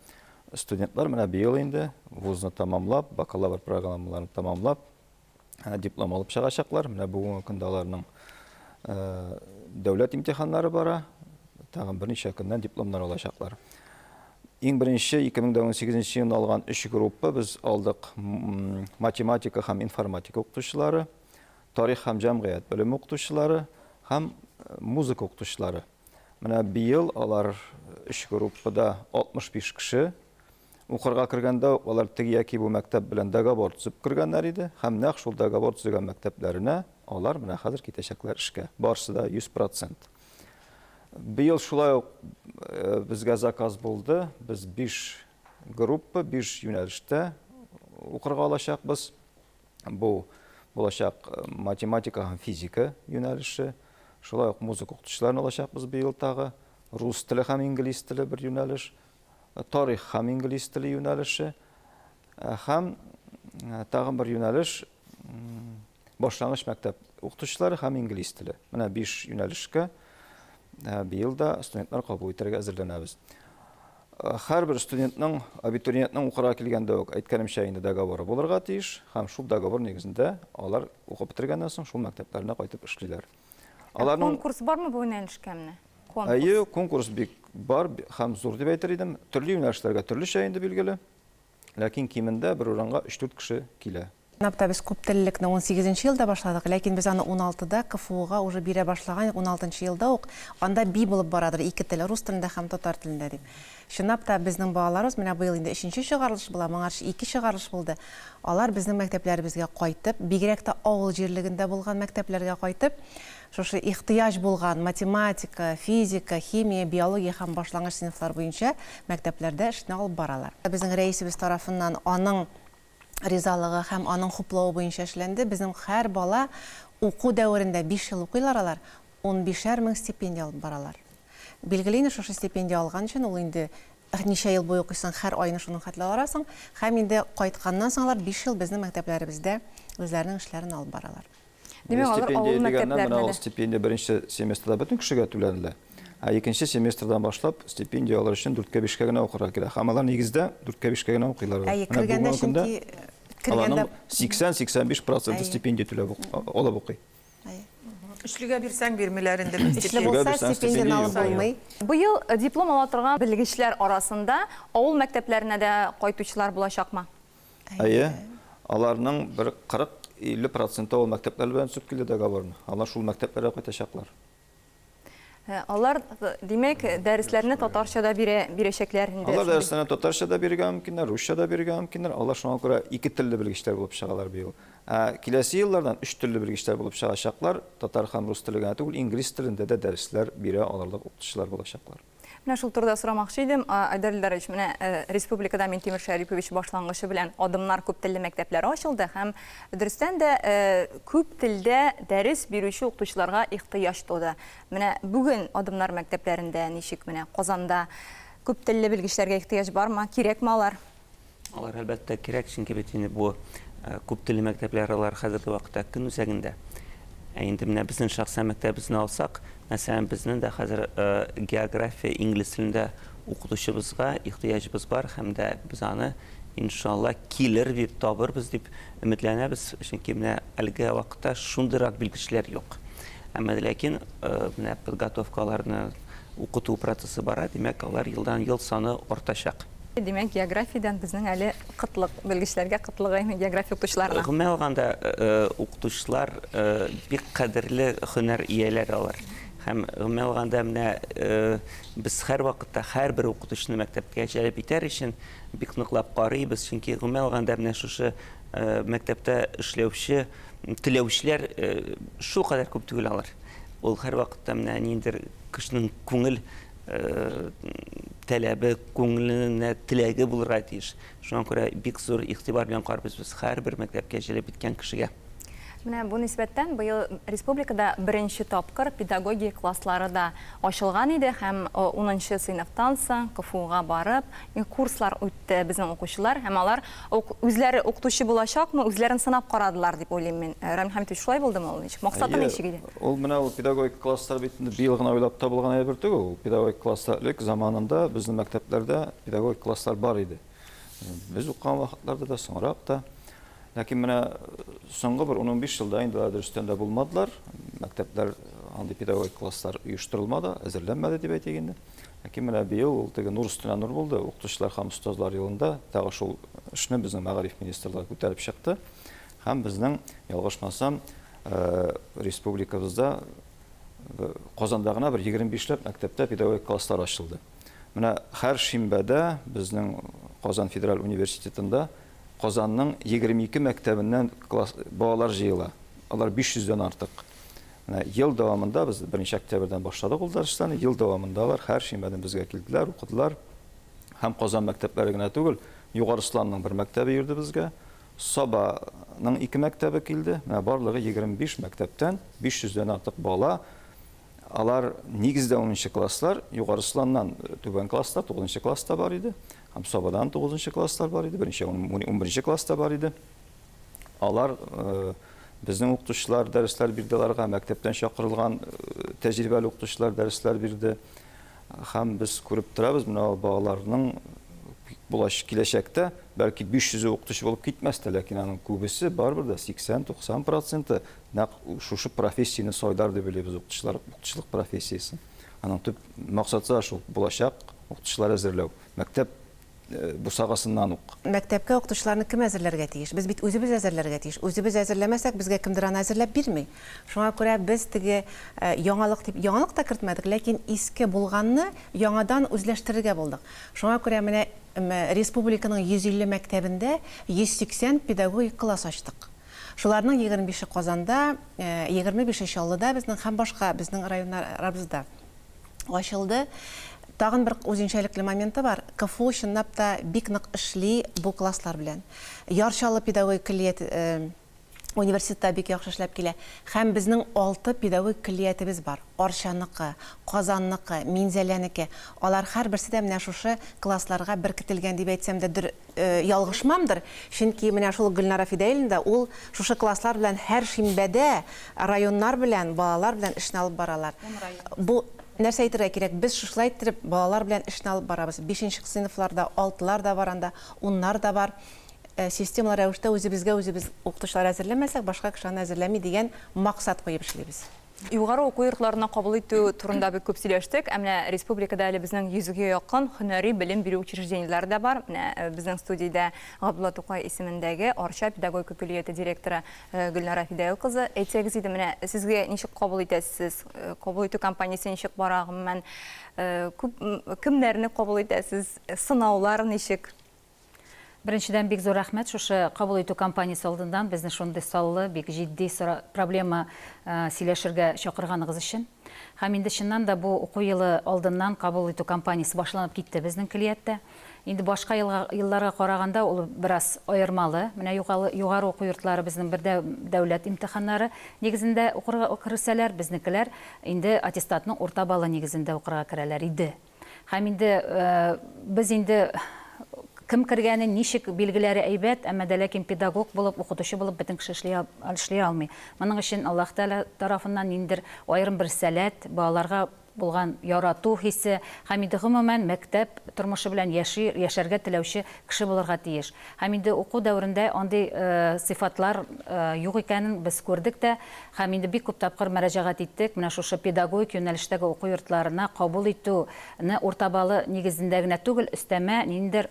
студентлар менә быел инде вузны тамамлап, бакалавр программаларын тамамлап, диплом алып чыгачаклар. Менә бүгенге көндә аларның дәүләт имтиханнары бара. Тагын берничә көннән дипломнар алачаклар. Иң беренче 2018 елны алган өч группа без алдык: математика һәм информатика укытучылары, тарих һәм җәмгыять белеме укытучылары һәм музыка укытучылары. Менә быел алар өч группада 65 кеше. Укырга кергәндә үк алар теге яки бу мәктәп белән договор төзеп кергәннәр иде һәм нәкъ шул договор төзегән мәктәпләренә алар менә хәзер китәчәкләр эшкә. Барысы да 100 процент. Быел шулай ук безгә заказ булды. Без 5 группа, 5 юнәлештә укырга алачакбыз. Бу булачак математика һәм физика юнәлеше. Шулай ук музыка укытучыларын алачакбыз быел тагы. Рус теле һәм инглиз теле бер юнәлеш. Тарих һәм инглиз теле юнәлеше. Һәм тагын бер юнәлеш башлангыч мәктәп укытучылары һәм инглиз теле. Менә 5 юнәлешкә быел да студентлар кабул итәргә әзерләнәбез. Һәрбер студентның, абитуриентның укырга килгәндә үк, әйткәнемчә, инде договоры булырга тиеш һәм шул договор нигезендә алар укып бетергәннән соң шул мәктәпләренә кайтып эшлиләр. Аларның конкурс бармы бу юнәлешкә менә? Конкурс. Әйе, конкурс бик бар һәм зур дип әйтер идем. Төрле юнәлешләргә төрлечә инде билгеле. Ләкин кимендә бер урынга өч-дүрт кеше килә. Чынлап та без күптеллелекне унсигезенче елда башладык, ләкин без аны уналтыда КФУга уже бирә башлаган идек, уналтынчы елда ук, анда би булып барадыр ике тел, рус телендә һәм татар телендә дип. Чынлап та безнең балаларыбыз, менә быел инде өченче чыгарылыш була, моңарчы ике чыгарылыш булды, алар безнең мәктәпләребезгә кайтып, бигрәк тә авыл җирлегендә булган мәктәпләргә кайтып, шушы ихтыяҗ булган математика, физика, химия, биология һәм башлангыч сыйныфлар буенча мәктәпләрдә эшне алып баралар. Безнең рәисебез тарафыннан аның ризалыгы һәм аның хуплавы буенча эшләнде. Безнең һәр бала уку дәверендә, биш ел укыйлар алар, унбишәр мең стипендия алып баралар. Билгеле инде, шушы стипендия алган өчен ул инде ничә ел буе укыйсың, һәр айны шуның хәтле аласың. Һәм инде кайтканнан соң алар биш ел безнең мәктәпләребездә үзләренең эшләрен алып баралар. Димәк, алар авыл Стипендия дигәннән, мәктәпләренә менә ул дә. стипендия беренче семестрда бөтен кешегә түләнелә. Ә икенче семестрдан башлап стипендия алыр өчен дүрткә бишкә генә укырга кирәк. Һәм алар нигездә дүрткә бишкә генә укыйлар. Әйе, Менә кергәндә бүгенге көндә чөнки кергәндә аларның 80-85 проценты Әйе. стипендия түләп алып укый. Әйе. Өчлегә бирсәң бирмиләр инде Өчле Өчлегә булса бирсәң, стипендияне стипендия алып юк. булмый. Быел диплом ала торган белгечләр арасында авыл мәктәпләренә дә кайтучылар булачакмы? Әйе, аларның бер 40-50 проценты авыл мәктәпләре белән төзеп килде договорны. Алар шул мәктәпләргә кайтачаклар. Алар, димәк, дәресләрне татарча да бирә, бирәчәкләр инде. Алар дәресләрне татарча да бирергә мөмкиннәр, русча да бирергә мөмкиннәр. Алар шуңа күрә ике телле белгечләр булып чыгалар быел. Ә киләсе еллардан өч телле белгечләр булып чыгачаклар. Татар һәм рус теле генә түгел, инглиз телендә дә дәресләр бирә алырлык укытучылар булачаклар. Менә шул турыда сорамакчы идем, Айдар Илдарович, менә республикада Минтимер Шәрипович башлангычы белән Адымнар күп телле мәктәпләре ачылды һәм дөрестән дә күп телдә дәрес бирүче укытучыларга ихтыяҗ туды. Менә бүген Адымнар мәктәпләрендә ничек менә Казанда күп телле белгечләргә ихтыяҗ бармы, кирәкме алар? Алар, әлбәттә, кирәк, чөнки бит инде бу күп телле мәктәпләр алар хәзерге вакытта көн үзәгендә. Ә инде менә безнең шәхсән мәктәбебезне алсак, мәсәлән, безнең дә хәзер география инглиз телендә укытучыбызга ихтыяҗыбыз бар һәм дә без аны, иншалла, килер дип табырбыз дип өметләнәбез, чөнки менә әлеге вакытта шундыйрак белгечләр юк. Әмма ләкин менә подготовкаларны укыту процессы бара, димәк, алар елдан-ел саны артачак. Димәк, географиядән безнең әле кытлык, белгечләргә кытлык әйме, география укытучыларына. Гомумән алганда, укытучылар бик кадерле һөнәр ияләре алар. Һәм гомумән алганда, менә без һәрвакытта һәрбер укытучыны мәктәпкә җәлеп итәр өчен бик ныклап карыйбыз, чөнки гомумән алганда менә шушы мәктәптә эшләүче теләүчеләр шулкадәр күп түгел алар. Ул һәрвакытта менә ниндидер кешенең күңел таләбе, күңеленә теләге булырга тиеш. Шуңа күрә бик зур игътибар белән карыйбыз без һәрбер мәктәпкә җәлеп иткән кешегә. Менә бу нисбәттән быел республикада беренче тапкыр педагогия класслары да ачылган иде һәм унынчы сыйныфтан соң КФУга барып курслар үтте безнең укучылар һәм алар үзләре укытучы булачакмы, үзләрен сынап карадылар дип уйлыйм мин. Рамил Хәмитович, шулай булдымы ул ничек? Максаты ничек иде? Ул менә ул педагогик класслар бит инде быел гына уйлап табылган әйбер түгел. Ул педагогик класслар элек заманында безнең мәктәпләрдә педагогик класслар бар иде. Без укыган вакытларда да, соңрак та. Ләкин менә соңгы бер ун-унбиш елда инде алар дөрестән дә булмадылар. Мәктәпләр андый педагогик класслар оештырылмады, әзерләнмәде дип әйтик инде. Ләкин менә быел ул теге нур өстенә нур булды. Укытучылар һәм остазлар елында тагы шул эшне безнең мәгариф министрлыгы күтәреп чыкты. Һәм безнең, ялгышмасам, республикабызда Казанда гына бер 25 ләп мәктәптә педагогик класслар ачылды. Менә һәр шимбәдә безнең Казан федераль университетында Казанның 22 мәктәбеннән класс балалар җыела. Алар 500 дән артык. Менә ел дәвамында без 1 октябрьдән башладык ул дәресләрне. Ел дәвамында алар һәр шимбәдән безгә килделәр, укыдылар. Һәм Казан мәктәпләре генә түгел, Югары Сланның бер мәктәбе йөрде безгә. Сабаның ике мәктәбе килде. Менә барлыгы 25 мәктәптән 500 дән артык бала. Алар нигездә 10 класслар, Югары Сланнан түбән класста, 9 класста бар иде. Һәм Сабадан 9 класслар бар иде, берничә 11 класста бар иде. Алар безнең укытучылар дәресләр бирде аларга, мәктәптән чакырылган тәҗрибәле укытучылар дәресләр бирде. Һәм без күреп торабыз, менә балаларның булач киләчәктә бәлки 500 укытучы булып китмәс тә, ләкин аның күбесе барыбер дә 80-90 проценты нәкъ шушы профессияне сайлар дип уйлыйбыз, укытучылар, укытучылык профессиясен. Аның төп максаты да шул, булачак укытучылар әзерләү. Мәктәп бусагасыннан ук. Мәктәпкә укытучыларны кем әзерләргә тиеш? Без бит үзебез әзерләргә тиеш. Үзебез әзерләмәсәк, безгә кемдер аны әзерләп бирми. Шуңа күрә без теге яңалык дип яңалык та кертмәдек, ләкин иске булганны яңадан үзләштерергә булдык. Шуңа күрә менә республиканың 150 мәктәбендә 180 педагогик класс ачтык. Шуларның 25-е Казанда, 25-е Чаллыда безнең һәм башка безнең районнарыбызда ачылды. Тагын бер үзенчәлекле моменты бар. КФУ чынлап та бик нык эшли бу класслар белән. Яр Чаллы педагогик көллият университетта бик яхшы эшләп килә. Һәм безнең алты педагогик көллиятебез бар. Арчаныкы, Казанныкы, Минзәләнеке. Алар һәрберсе дә менә шушы классларга беркетелгән дип әйтсәм дә дөр ялгышмамдыр, чөнки менә шул Гөлнара Фидәиловна да ул шушы класслар белән һәр шимбәдә районнар белән, балалар белән эшне алып баралар. Бу нәрсә әйтергә кирәк, без шушылай иттереп балалар белән эшне алып барабыз. Бишенче сыйныфларда, алтылар да бар анда, уннар да бар. Системалы рәвештә үзебезгә үзебез укытучылар әзерләмәсәк, башка кеше аны әзерләми дигән максат куеп эшлибез. Югары уку йортларына кабул итү турында бик күп сөйләштек. Ә менә республикада әле безнең йөзгә якын һөнәри белем бирү учреждениеләре дә бар. Менә безнең студиядә Габдулла Тукай исемендәге Арча педагогика көллияте директоры Гөлнара Фидәил кызы. Әйтсәгез иде, менә сезгә ничек кабул итәсез? Кабул итү кампаниясе ничек бара? Гомумән, күп кемнәрне кабул итәсез? Сынаулар ничек? Беренчедән, бик зур рәхмәт шушы кабул итү кампаниясе алдыннан безне шундый саллы, бик җитди проблема сөйләшергә чакырганыгыз өчен. Һәм инде чыннан да бу уку елы алдыннан кабул итү кампаниясе башланып китте безнең көллияттә. Инде башка елга, елларга караганда ул бераз аермалы. Менә югары уку йортлары безнең бердәм дәүләт имтиханнары нигезендә укырга керсәләр, безнекеләр инде аттестатның урта баллы нигезендә укырга керәләр иде. Һәм инде без инде кем кергәнен, ничек билгеләре әйбәт, әмма дә ләкин педагог булып, укытучы булып бөтен кеше эшли, эшли алмый. Моның өчен Аллаһ Тәгалә тарафыннан ниндидер аерым бер сәләт, балаларга булган ярату хисе һәм инде гомумән мәктәп тормышы белән яши, яшәргә теләүче кеше булырга тиеш. Һәм инде уку дәверендә андый сыйфатлар юк икәнен без күрдек тә, Һәм инде бик күп тапкыр мөрәҗәгать иттек, менә шушы педагогик юнәлештәге уку йортларына кабул итүне урта баллы нигезендә генә түгел, өстәмә ниндидер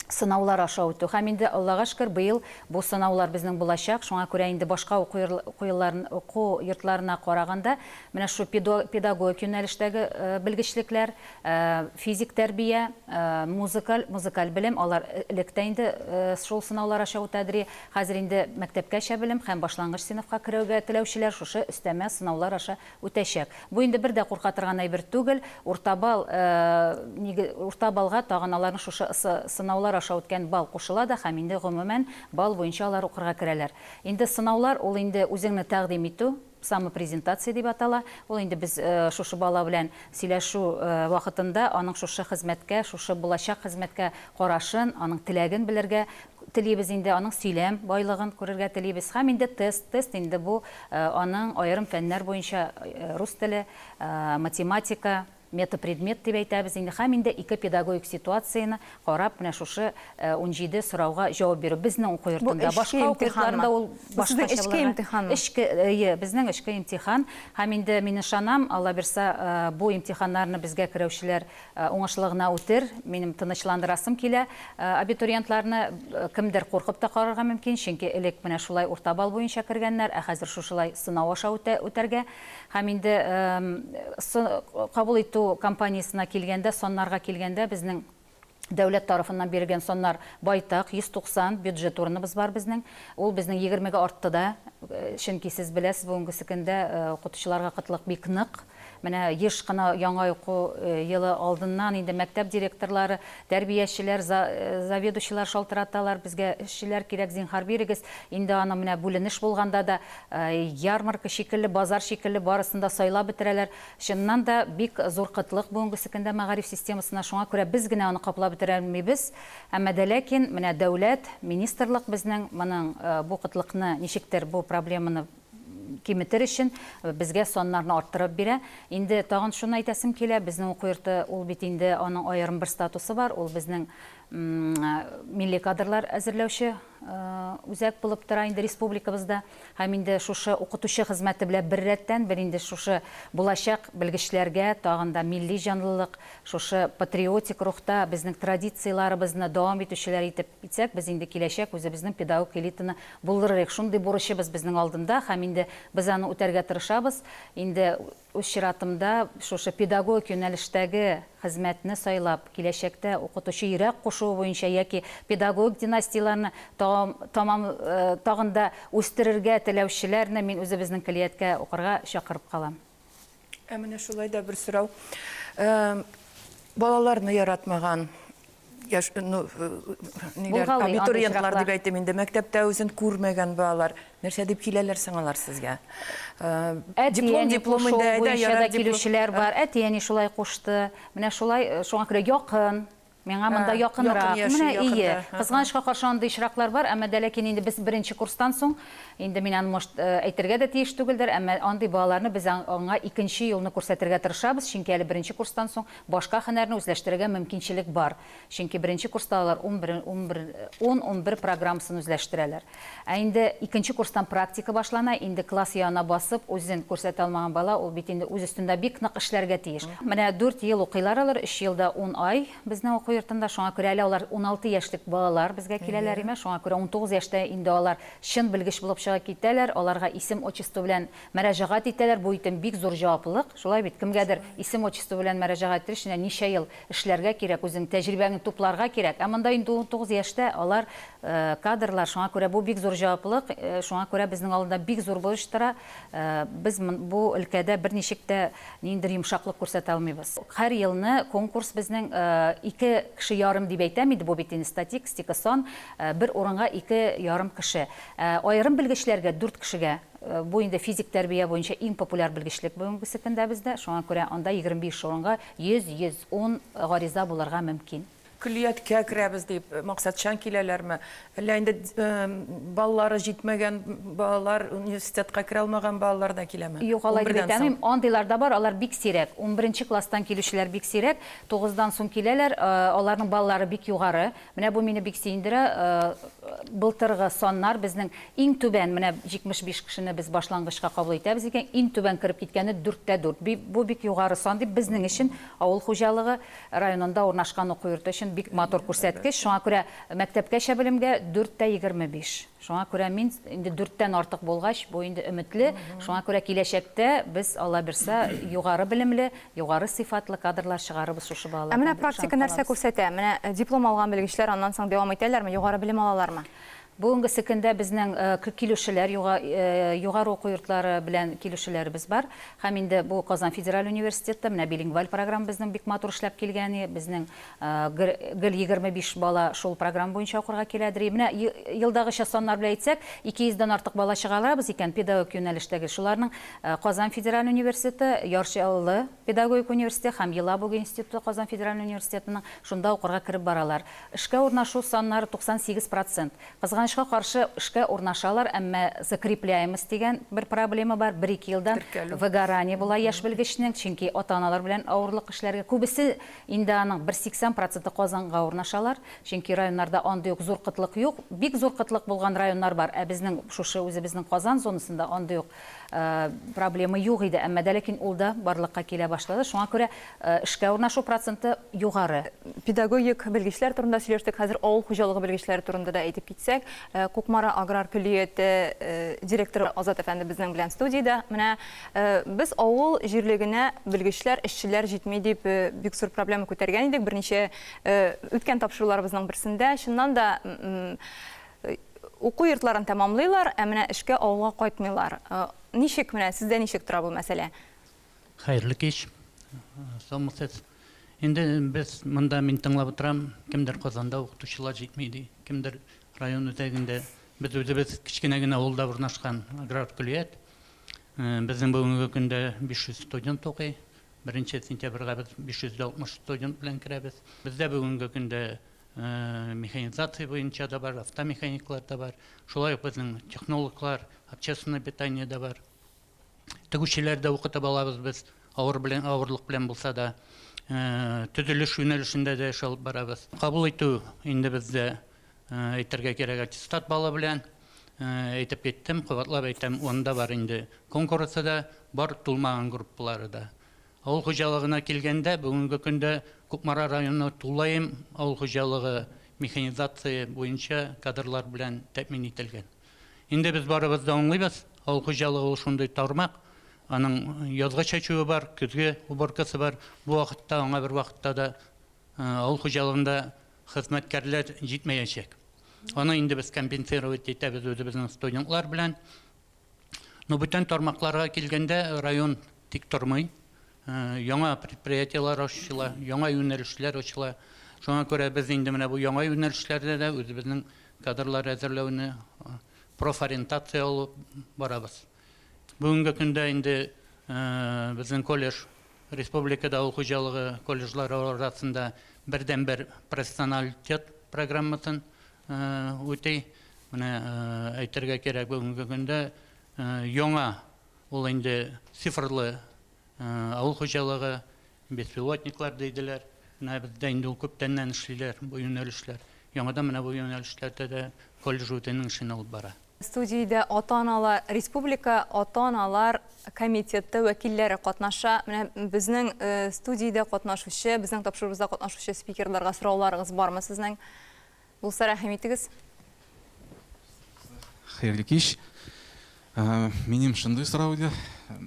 сынаулар аша үтү. Һәм инде, Аллага шөкер, быел бу сынаулар безнең булачак. Шуңа күрә инде башка уку уку йортларына караганда, менә шушы педагогик юнәлештәге белгечлекләр, Физик тәрбия, музыкаль, музыкаль белем, алар элек тә инде шул сынаулар аша үтәдери. Хәзер инде мәктәпкәчә белем һәм башлангыч сыйныфка керүгә теләүчеләр шушы өстәмә сынаулар аша үтәчәк. Бу инде бер дә курка торган әйбер түгел. Урта балл, урта баллга тагын аларның шушы сынаулар аша үткән балл кушыла да һәм инде гомумән балл буенча алар укырга керәләр. Инде сынаулар ул инде үзеңне тәкъдим итү, Самопрезентация дип атала. Ул инде без шушы бала белән сөйләшү вакытында аның шушы хезмәткә, шушы булачак хезмәткә карашын, аның теләген белергә телибез инде, аның сөйләм байлыгын күрергә телибез. Һәм инде тест, тест инде бу аның аерым фәннәр буенча рус теле, математика, Метапредмет дип әйтәбез инде һәм инде ике педагогик ситуацияне карап, менә шушы 17 сорауга җавап бирү. Безнең уку йортында, башка уку йортларында ул башкача булырга. Эчке, әйе, безнең эчке имтихан. Һәм инде мин ышанам, Алла бирса, бу имтиханнарны безгә керәүчеләр уңышлы гына үтер. Минем тынычландырасым килә абитуриентларны. Кемдер куркып та карарга мөмкин, чөнки элек менә шулай урта балл буенча кергәннәр, ә хәзер шушылай сынау аша үтәргә. Һәм инде кабул итү кампаниясенә килгәндә, саннарга килгәндә, безнең Дәүләт тарафыннан бирелгән саннар байтак, 190 бюджет урыныбыз бар безнең. Ул безнең егермегә артты да, чөнки сез беләсез, бүгенгесе көндә укытучыларга кытлык бик нык. Менә еш кына яңа уку елы алдыннан инде мәктәп директорлары, тәрбиячеләр, заведующийлар шалтыраталар, безгә эшчеләр кирәк, зинһар бирегез. Инде аны менә бүленеш булганда да ярмарка шикелле, базар шикелле барысын да сайлап бетерәләр. Чыннан да, бик зур кытлык бүгенгесе көндә мәгариф системасына, шуңа күрә без генә аны каплап бетерә алмыйбыз. Әмма дә ләкин менә дәүләт, министрлык безнең моның бу кытлыкны ничектер, бу проблеманы киметер өчен безгә саннарны арттырып бирә. Инде тагын шуны әйтәсем килә, безнең уку йорты ул бит инде аның аерым бер статусы бар, ул безнең милли кадрлар әзерләүче үзәк булып тора инде республикабызда. Һәм инде шушы укытучы хезмәте белән беррәттән бер инде шушы булачак белгечләргә тагын да милли җанлылык, шушы патриотик рухта безнең традицияләребезне дәвам итүчеләр итеп итсәк, без инде киләчәк үзебезнең педагог элитаны булдырырык. Шундый бурычыбыз безнең алдында һәм инде без аны үтәргә тырышабыз. Инде Үз чиратымда, шушы педагогик юнәлештәге хезмәтне сайлап, киләчәктә укытучы йөрәк кушуы буенча яки педагогик династияләрне тәмам тагын да үстерергә теләүчеләрне мин үзебезнең көллияткә укырга чакырып калам. Ә менә шулай да бер сорау. Балаларны яратмаган яшь, ну, ниләр, Булгалый андый абитуриентлар очраклар. дип әйтим инде, мәктәптә үзен күрмәгән балалар, нәрсә дип киләләр соң алар сезгә? Диплом, Әти-әни диплом кушуы инде, әйдә, буенча ярар, да диплом. килүчеләр бар. Әти-әни шулай кушты. Менә шулай, шуңа күрә якын. Миңа монда Ә, якын якынрак. яши, Менә ие. якында. Кызганычка каршы андый очраклар бар, әмма дә ләкин инде без беренче курстан соң, инде мин аны, может, әйтергә дә тиеш түгелдер, әмма андый балаларны без аңа икенче юлны күрсәтергә тырышабыз, чөнки әле беренче курстан соң Башка һөнәрне үзләштерергә мөмкинчелек бар, чөнки беренче курста алар 11, 11, 10-11 программасын үзләштерәләр. Ә инде икенче курстан практика башлана, инде класс янына басып, үзен күрсәтә алмаган бала, ул бит инде үз өстендә бик нык эшләргә тиеш. Менә дүрт ел укыйлар алар, өч ел да ун ай безнең уку йортында, шуңа күрә әле алар 16 яшьлек балалар безгә киләләр, имә, шуңа күрә 19 яшьтә инде алар чын белгеч булып чыгып китәләр, аларга исем-отчество белән Мөрәҗәгать итәләр, бу итем бик зур җаваплылык, шулай бит, кемгәдер исем-отчество белән мөрәҗәгать итер өчен ничә ел эшләргә кирәк, үзең тәҗрибәңне тупларга кирәк. Ә монда инде 19 яшьтә алар кадрлар, шуңа күрә бу бик зур җаваплылык, шуңа күрә безнең алдында бик зур бурыч тора, без бу өлкәдә берничек тә ниндидер йомшаклык күрсәтә алмыйбыз. Һәр елны конкурс безнең ике кеше ярым дип әйтәм инде, бу бит инде статикстика, сан, бер урынга ике ярым кеше. Аерым белгечләргә дүрт кешегә. Бу инде физик тәрбия буенча иң популяр белгечлек бүгенгесе көндә бездә, шуңа күрә анда 25 урынга 100-110 гариза булырга мөмкин. Көллияткә керәбез дип максатчан киләләрме? Әллә инде баллары җитмәгән балалар, университетка керә алмаган балалар да киләме? Юк, алай дип Унбердән әйтә соң. алмыйм. Андыйлар да бар, алар бик сирәк. Унберенче класстан килүчеләр бик сирәк. Тугыздан соң киләләр, аларның баллары бик югары. Менә бу мине бик сөендерә. Былтыргы саннар безнең иң түбән, менә 75 кешене без башлангычка кабул итәбез икән, иң түбән кереп киткәне дүрт тә дүрт. Бу бик югары сан дип безнең өчен, авыл хуҗалыгы районында урнашкан уку йорты өчен бик матур күрсәткеч. Шуңа күрә мәктәпкәчә белемгә дүрт тә 25. Шуңа күрә мин инде дүрттән артык булгач, бу инде өметле. Шуңа күрә киләчәктә без, Алла бирса, югары белемле, югары сыйфатлы кадрлар чыгарырбыз шушы Ә менә балалардан дип практика ышанып нәрсә калабыз. күрсәтә? Менә диплом алган белгечләр аннан соң дәвам итәләрме, югары белем алалармы? Бүгенгесе көндә безнең килүчеләр, югары уку йортлары белән килүчеләребез бар. Һәм инде бу Казан федераль университеты, менә билингваль программа безнең бик матур эшләп килгән, безнең Гел 25 бала шул программа буенча укырга киләдер. Менә елдагыча саннар белән әйтсәк, 200 дән артык бала чыгарабыз икән педагогик юнәлештәге. Шуларның Казан федераль университеты, Яр Чаллы педагогик университеты һәм Елабуга институты Казан федераль университетының шунда укырга кереп баралар. Эшкә урнашу саннары 98 процент. Кызганычка каршы, эшкә урнашалар, әмма закрепляемость дигән бер проблема бар. Бер-ике елдан выгорание була яшь белгечнең, чөнки ата-аналар белән авырлык эшләргә. Күбесе инде аның бер 80 проценты Казанга урнашалар, чөнки районнарда андый ук зур кытлык юк. Бик зур кытлык булган районнар бар, ә безнең шушы үзебезнең Казан зонасында андый ук проблема юк иде, әмма дә ләкин ул да барлыкка килә башлады. Шуңа күрә эшкә урнашу проценты югары. Педагогик белгечләр турында сөйләштек, хәзер авыл хуҗалыгы белгечләре турында да әйтеп китсәк, Кукмара аграр көллияте директоры Азат әфәнде безнең белән студиядә. Менә без авыл җирлегенә белгечләр, эшчеләр җитми дип бик зур проблема күтәргән идек берничә үткән тапшыруларыбызның берсендә. Чыннан да, уку йортларын тәмамлыйлар, ә менә эшкә авылга кайтмыйлар. Ничек менә, сездә ничек тора бу мәсьәлә? Хәерле кич. Саумысыз. Инде без монда мин тыңлап утырам, кемдер Казанда укытучылар җитми ди, кемдер район үзәгендә. Без үзебез кечкенә генә авылда урнашкан аграр көллият. Безнең бүгенге көндә 500 студент укый. Беренче сентябрьгә без 560 студент белән керәбез. Бездә бүгенге көндә механизация буенча да бар, автомеханиклар да бар. Шулай ук безнең технологлар, общественное питание да бар. Тегүчеләр дә укытып алабыз без, авыр белән, авырлык белән булса да. Төзелеш юнәлешендә дә эш алып барабыз. Кабул итү инде бездә, әйтергә кирәк, аттестат баллы белән. Әйтеп киттем, кабатлап әйтәм, анда бар инде конкурсы да, бар тулмаган группалары да. Авыл хуҗалыгына килгәндә, бүгенге көндә Кукмара районы тулаем авыл хуҗалыгы механизация буенча кадрлар белән тәэмин ителгән. Инде без барыбыз да аңлыйбыз, авыл хуҗалыгы ул шундый тармак, аның язгы чәчүе бар, көзге уборкасы бар. Бу вакытта аңа бер вакытта да авыл хуҗалыгында хезмәткәрләр җитмәячәк. Аны инде без компенсировать итәбез үзебезнең студентлар белән. Но бүтән тармакларга килгәндә, район тик тормый. Яңа предприятиеләр ачыла, яңа юнәлешләр ачыла. Шуңа күрә без инде менә бу яңа юнәлешләрдә дә үзебезнең кадрлар әзерләүне профориентация алып барабыз. Бүгенге көндә инде безнең колледж республикада авыл хуҗалыгы колледжлары арасында бердәнбер профессионалитет программасын үти. Менә әйтергә кирәк, бүгенге көндә яңа ул инде цифрлы авыл хуҗалыгы, беспилотниклар диделәр. Менә бездә инде ул күптәннән эшлиләр бу юнәлешләр. Яңадан менә бу юнәлешләрдә дә колледж үзенең эшен алып бара. Студиядә ата-аналар, республика ата-аналар комитеты вәкилләре катнаша. Менә безнең студиядә катнашучы, безнең тапшыруыбызда катнашучы спикерларга сорауларыгыз бармы сезнең? Булса, рәхим итегез. Хәерле кич. Минем шундый сорау иде.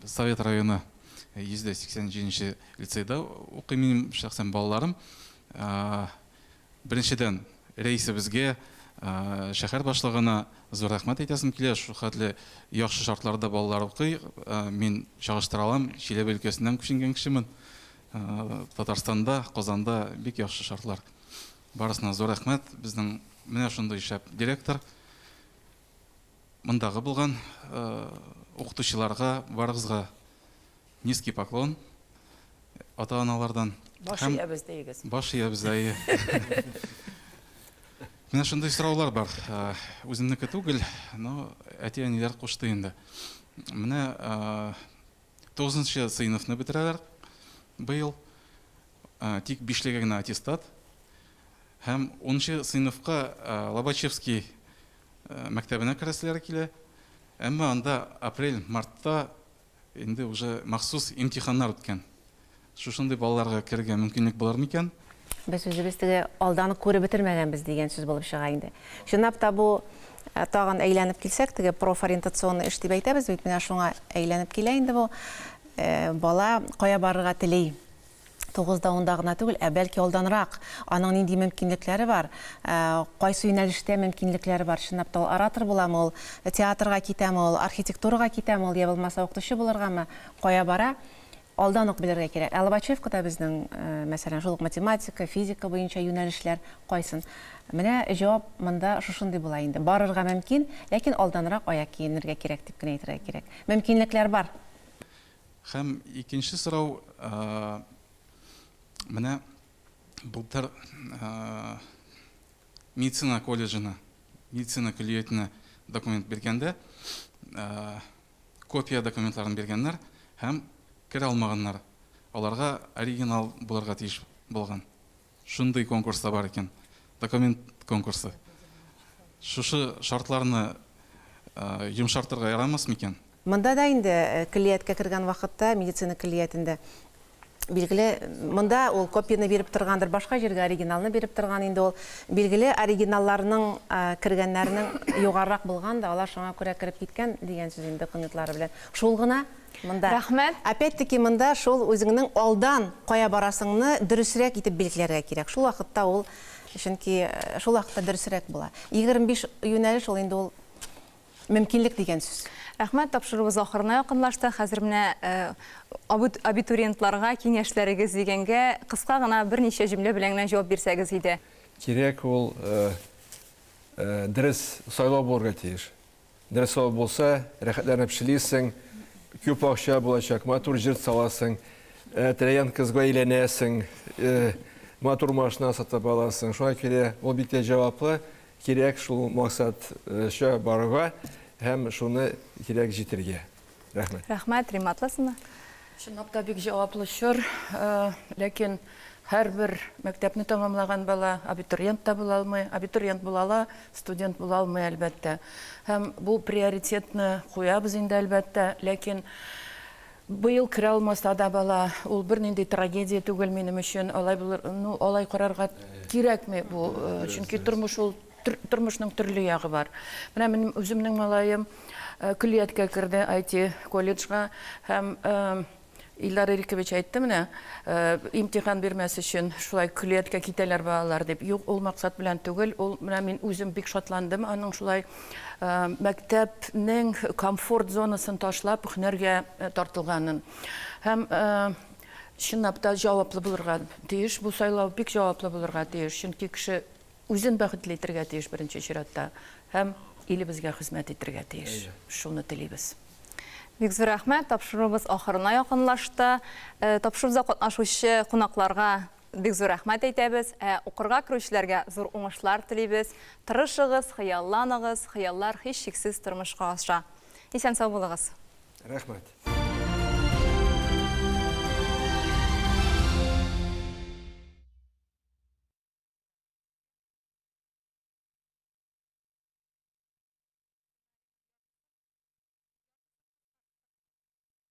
Совет районы 187 лицейда укый минем шәхсән балаларым. Беренчедән, рәисебезгә, шәһәр башлыгына зур рәхмәт әйтәсем килә. Шул хәтле яхшы шартларда балалар укый. Мин чагыштыра алам, Чиләбе өлкәсеннән күченгән кешемен. Татарстанда, Казанда бик яхшы шартлар. Барысына зур рәхмәт. Безнең менә шундый шәп директор. Мондагы булган укытучыларга, барыгызга низкий поклон ата-аналардан. Баш иябез диегез. Баш иябез, әйе. Менә шундый сораулар бар. Үземнеке түгел, но әти-әниләр кушты инде. Менә 9 сыйныфны бетерәләр быел. Тик бишлегә генә аттестат. Һәм 10 сыйныфка Лобачевский мәктәбенә керәселәре килә. Әмма анда апрель-мартта инде уже махсус имтиханнар үткән. Шушындый балаларга керергә мөмкинлек булыр микән? Без үзебез теге алдан ук күреп бетермәгәнбез дигән сүз булып чыга инде. Чынлап та бу тагын әйләнеп килсәк, теге профориентационный эш дип әйтәбез бит, менә шуңа әйләнеп килә инде бу. Бала кая барырга тели? Тугызда, унда гына түгел, ә бәлки алданрак. Аның нинди мөмкинлекләре бар, кайсы юнәлештә мөмкинлекләре бар. Чынлап та ул оратор буламы ул, театрга китәме ул, архитектурага китәме ул, я булмаса укытучы булыргамы, кая бара, алдан ук белергә кирәк. Ә Лобачевкада безнең, мәсәлән, шул ук математика, физика буенча юнәлешләр кайсын? Менә җавап монда шушындый була инде. Барырга мөмкин, ләкин алданрак аяк киенергә кирәк дип кенә әйтергә кирәк. Мөмкинлекләр бар. Һәм икенче сорау, менә былтыр медицина колледжына, медицина көллиятенә документ биргәндә, копия документларын биргәннәр һәм керә алмаганнар. Аларга оригинал булырга тиеш булган. Шундый конкурс та бар икән. Документ конкурсы. Шушы шартларны йомшартырга ярамас микән? Монда да инде көллияткә кергән вакытта, медицина көллиятендә, билгеле, монда ул копияне биреп торгандыр, башка җиргә оригиналны биреп торган инде ул. Билгеле, оригиналларның кергәннәренең югарырак булган да, алар шуңа күрә кереп киткән дигән сүз инде документлары белән. Шул гына монда. Рәхмәт. Опять-таки монда шул үзеңнең алдан кая барасыңны дөресрәк итеп билгеләргә кирәк. Шул вакытта ул, чөнки шул вакытта дөресрәк була. 25 юнәлеш ул инде ул мөмкинлек дигән сүз. Рәхмәт, тапшыруыбыз ахырына якынлашты. Хәзер менә абитуриентларга киңәшләрегез дигәнгә кыска гына берничә җөмлә белән генә җавап бирсәгез иде. Кирәк ул дөрес сайлау булырга тиеш. Дөрес сайлау булса, рәхәтләнеп эшлисең, күп акча булачак, матур җыр саласың, теләгән кызга өйләнәсең, матур машина сатып аласың. Шуңа күрә ул бик тә җаваплы. Кирәк шул максатча барырга һәм шуны кирәк җитергә. Рәхмәт. Рәхмәт, Римма Атласовна. Чынлап та бик җаваплы чор, ләкин һәрбер мәктәпне тәмамлаган бала абитуриент та була алмый, абитуриент була ала, студент була алмый, әлбәттә. Һәм бу приоритетны куябыз инде, әлбәттә, ләкин быел керә алмаса да бала, ул бернинди трагедия түгел минем өчен, алай булыр, ну, алай карарга кирәкми бу, чөнки тормыш ул, тормышның төрле ягы бар. Менә минем үземнең малаем көллияткә керде, IT колледжга, һәм Илдар Ирекович әйтте менә, имтихан бирмәс өчен шулай көллияткә китәләр балалар дип. Юк, ул максат белән түгел, ул менә мин үзем бик шатландым аның шулай мәктәпнең комфорт зонасын ташлап һөнәргә тартылганын. Һәм чынлап та җаваплы булырга тиеш, бу сайлау бик җаваплы булырга тиеш, чөнки кеше үзен бәхетле итергә тиеш беренче чиратта һәм илебезгә хезмәт итергә тиеш. Шуны телибез. Бик зур рәхмәт, тапшыруыбыз ахырына якынлашты. Тапшыруда катнашучы кунакларга бик зур рәхмәт әйтәбез. Ә укырга керүчеләргә зур уңышлар телибез. Тырышыгыз, хыялланыгыз, хыяллар һичшиксез тормышка аша. Исән-сау булыгыз. Рәхмәт.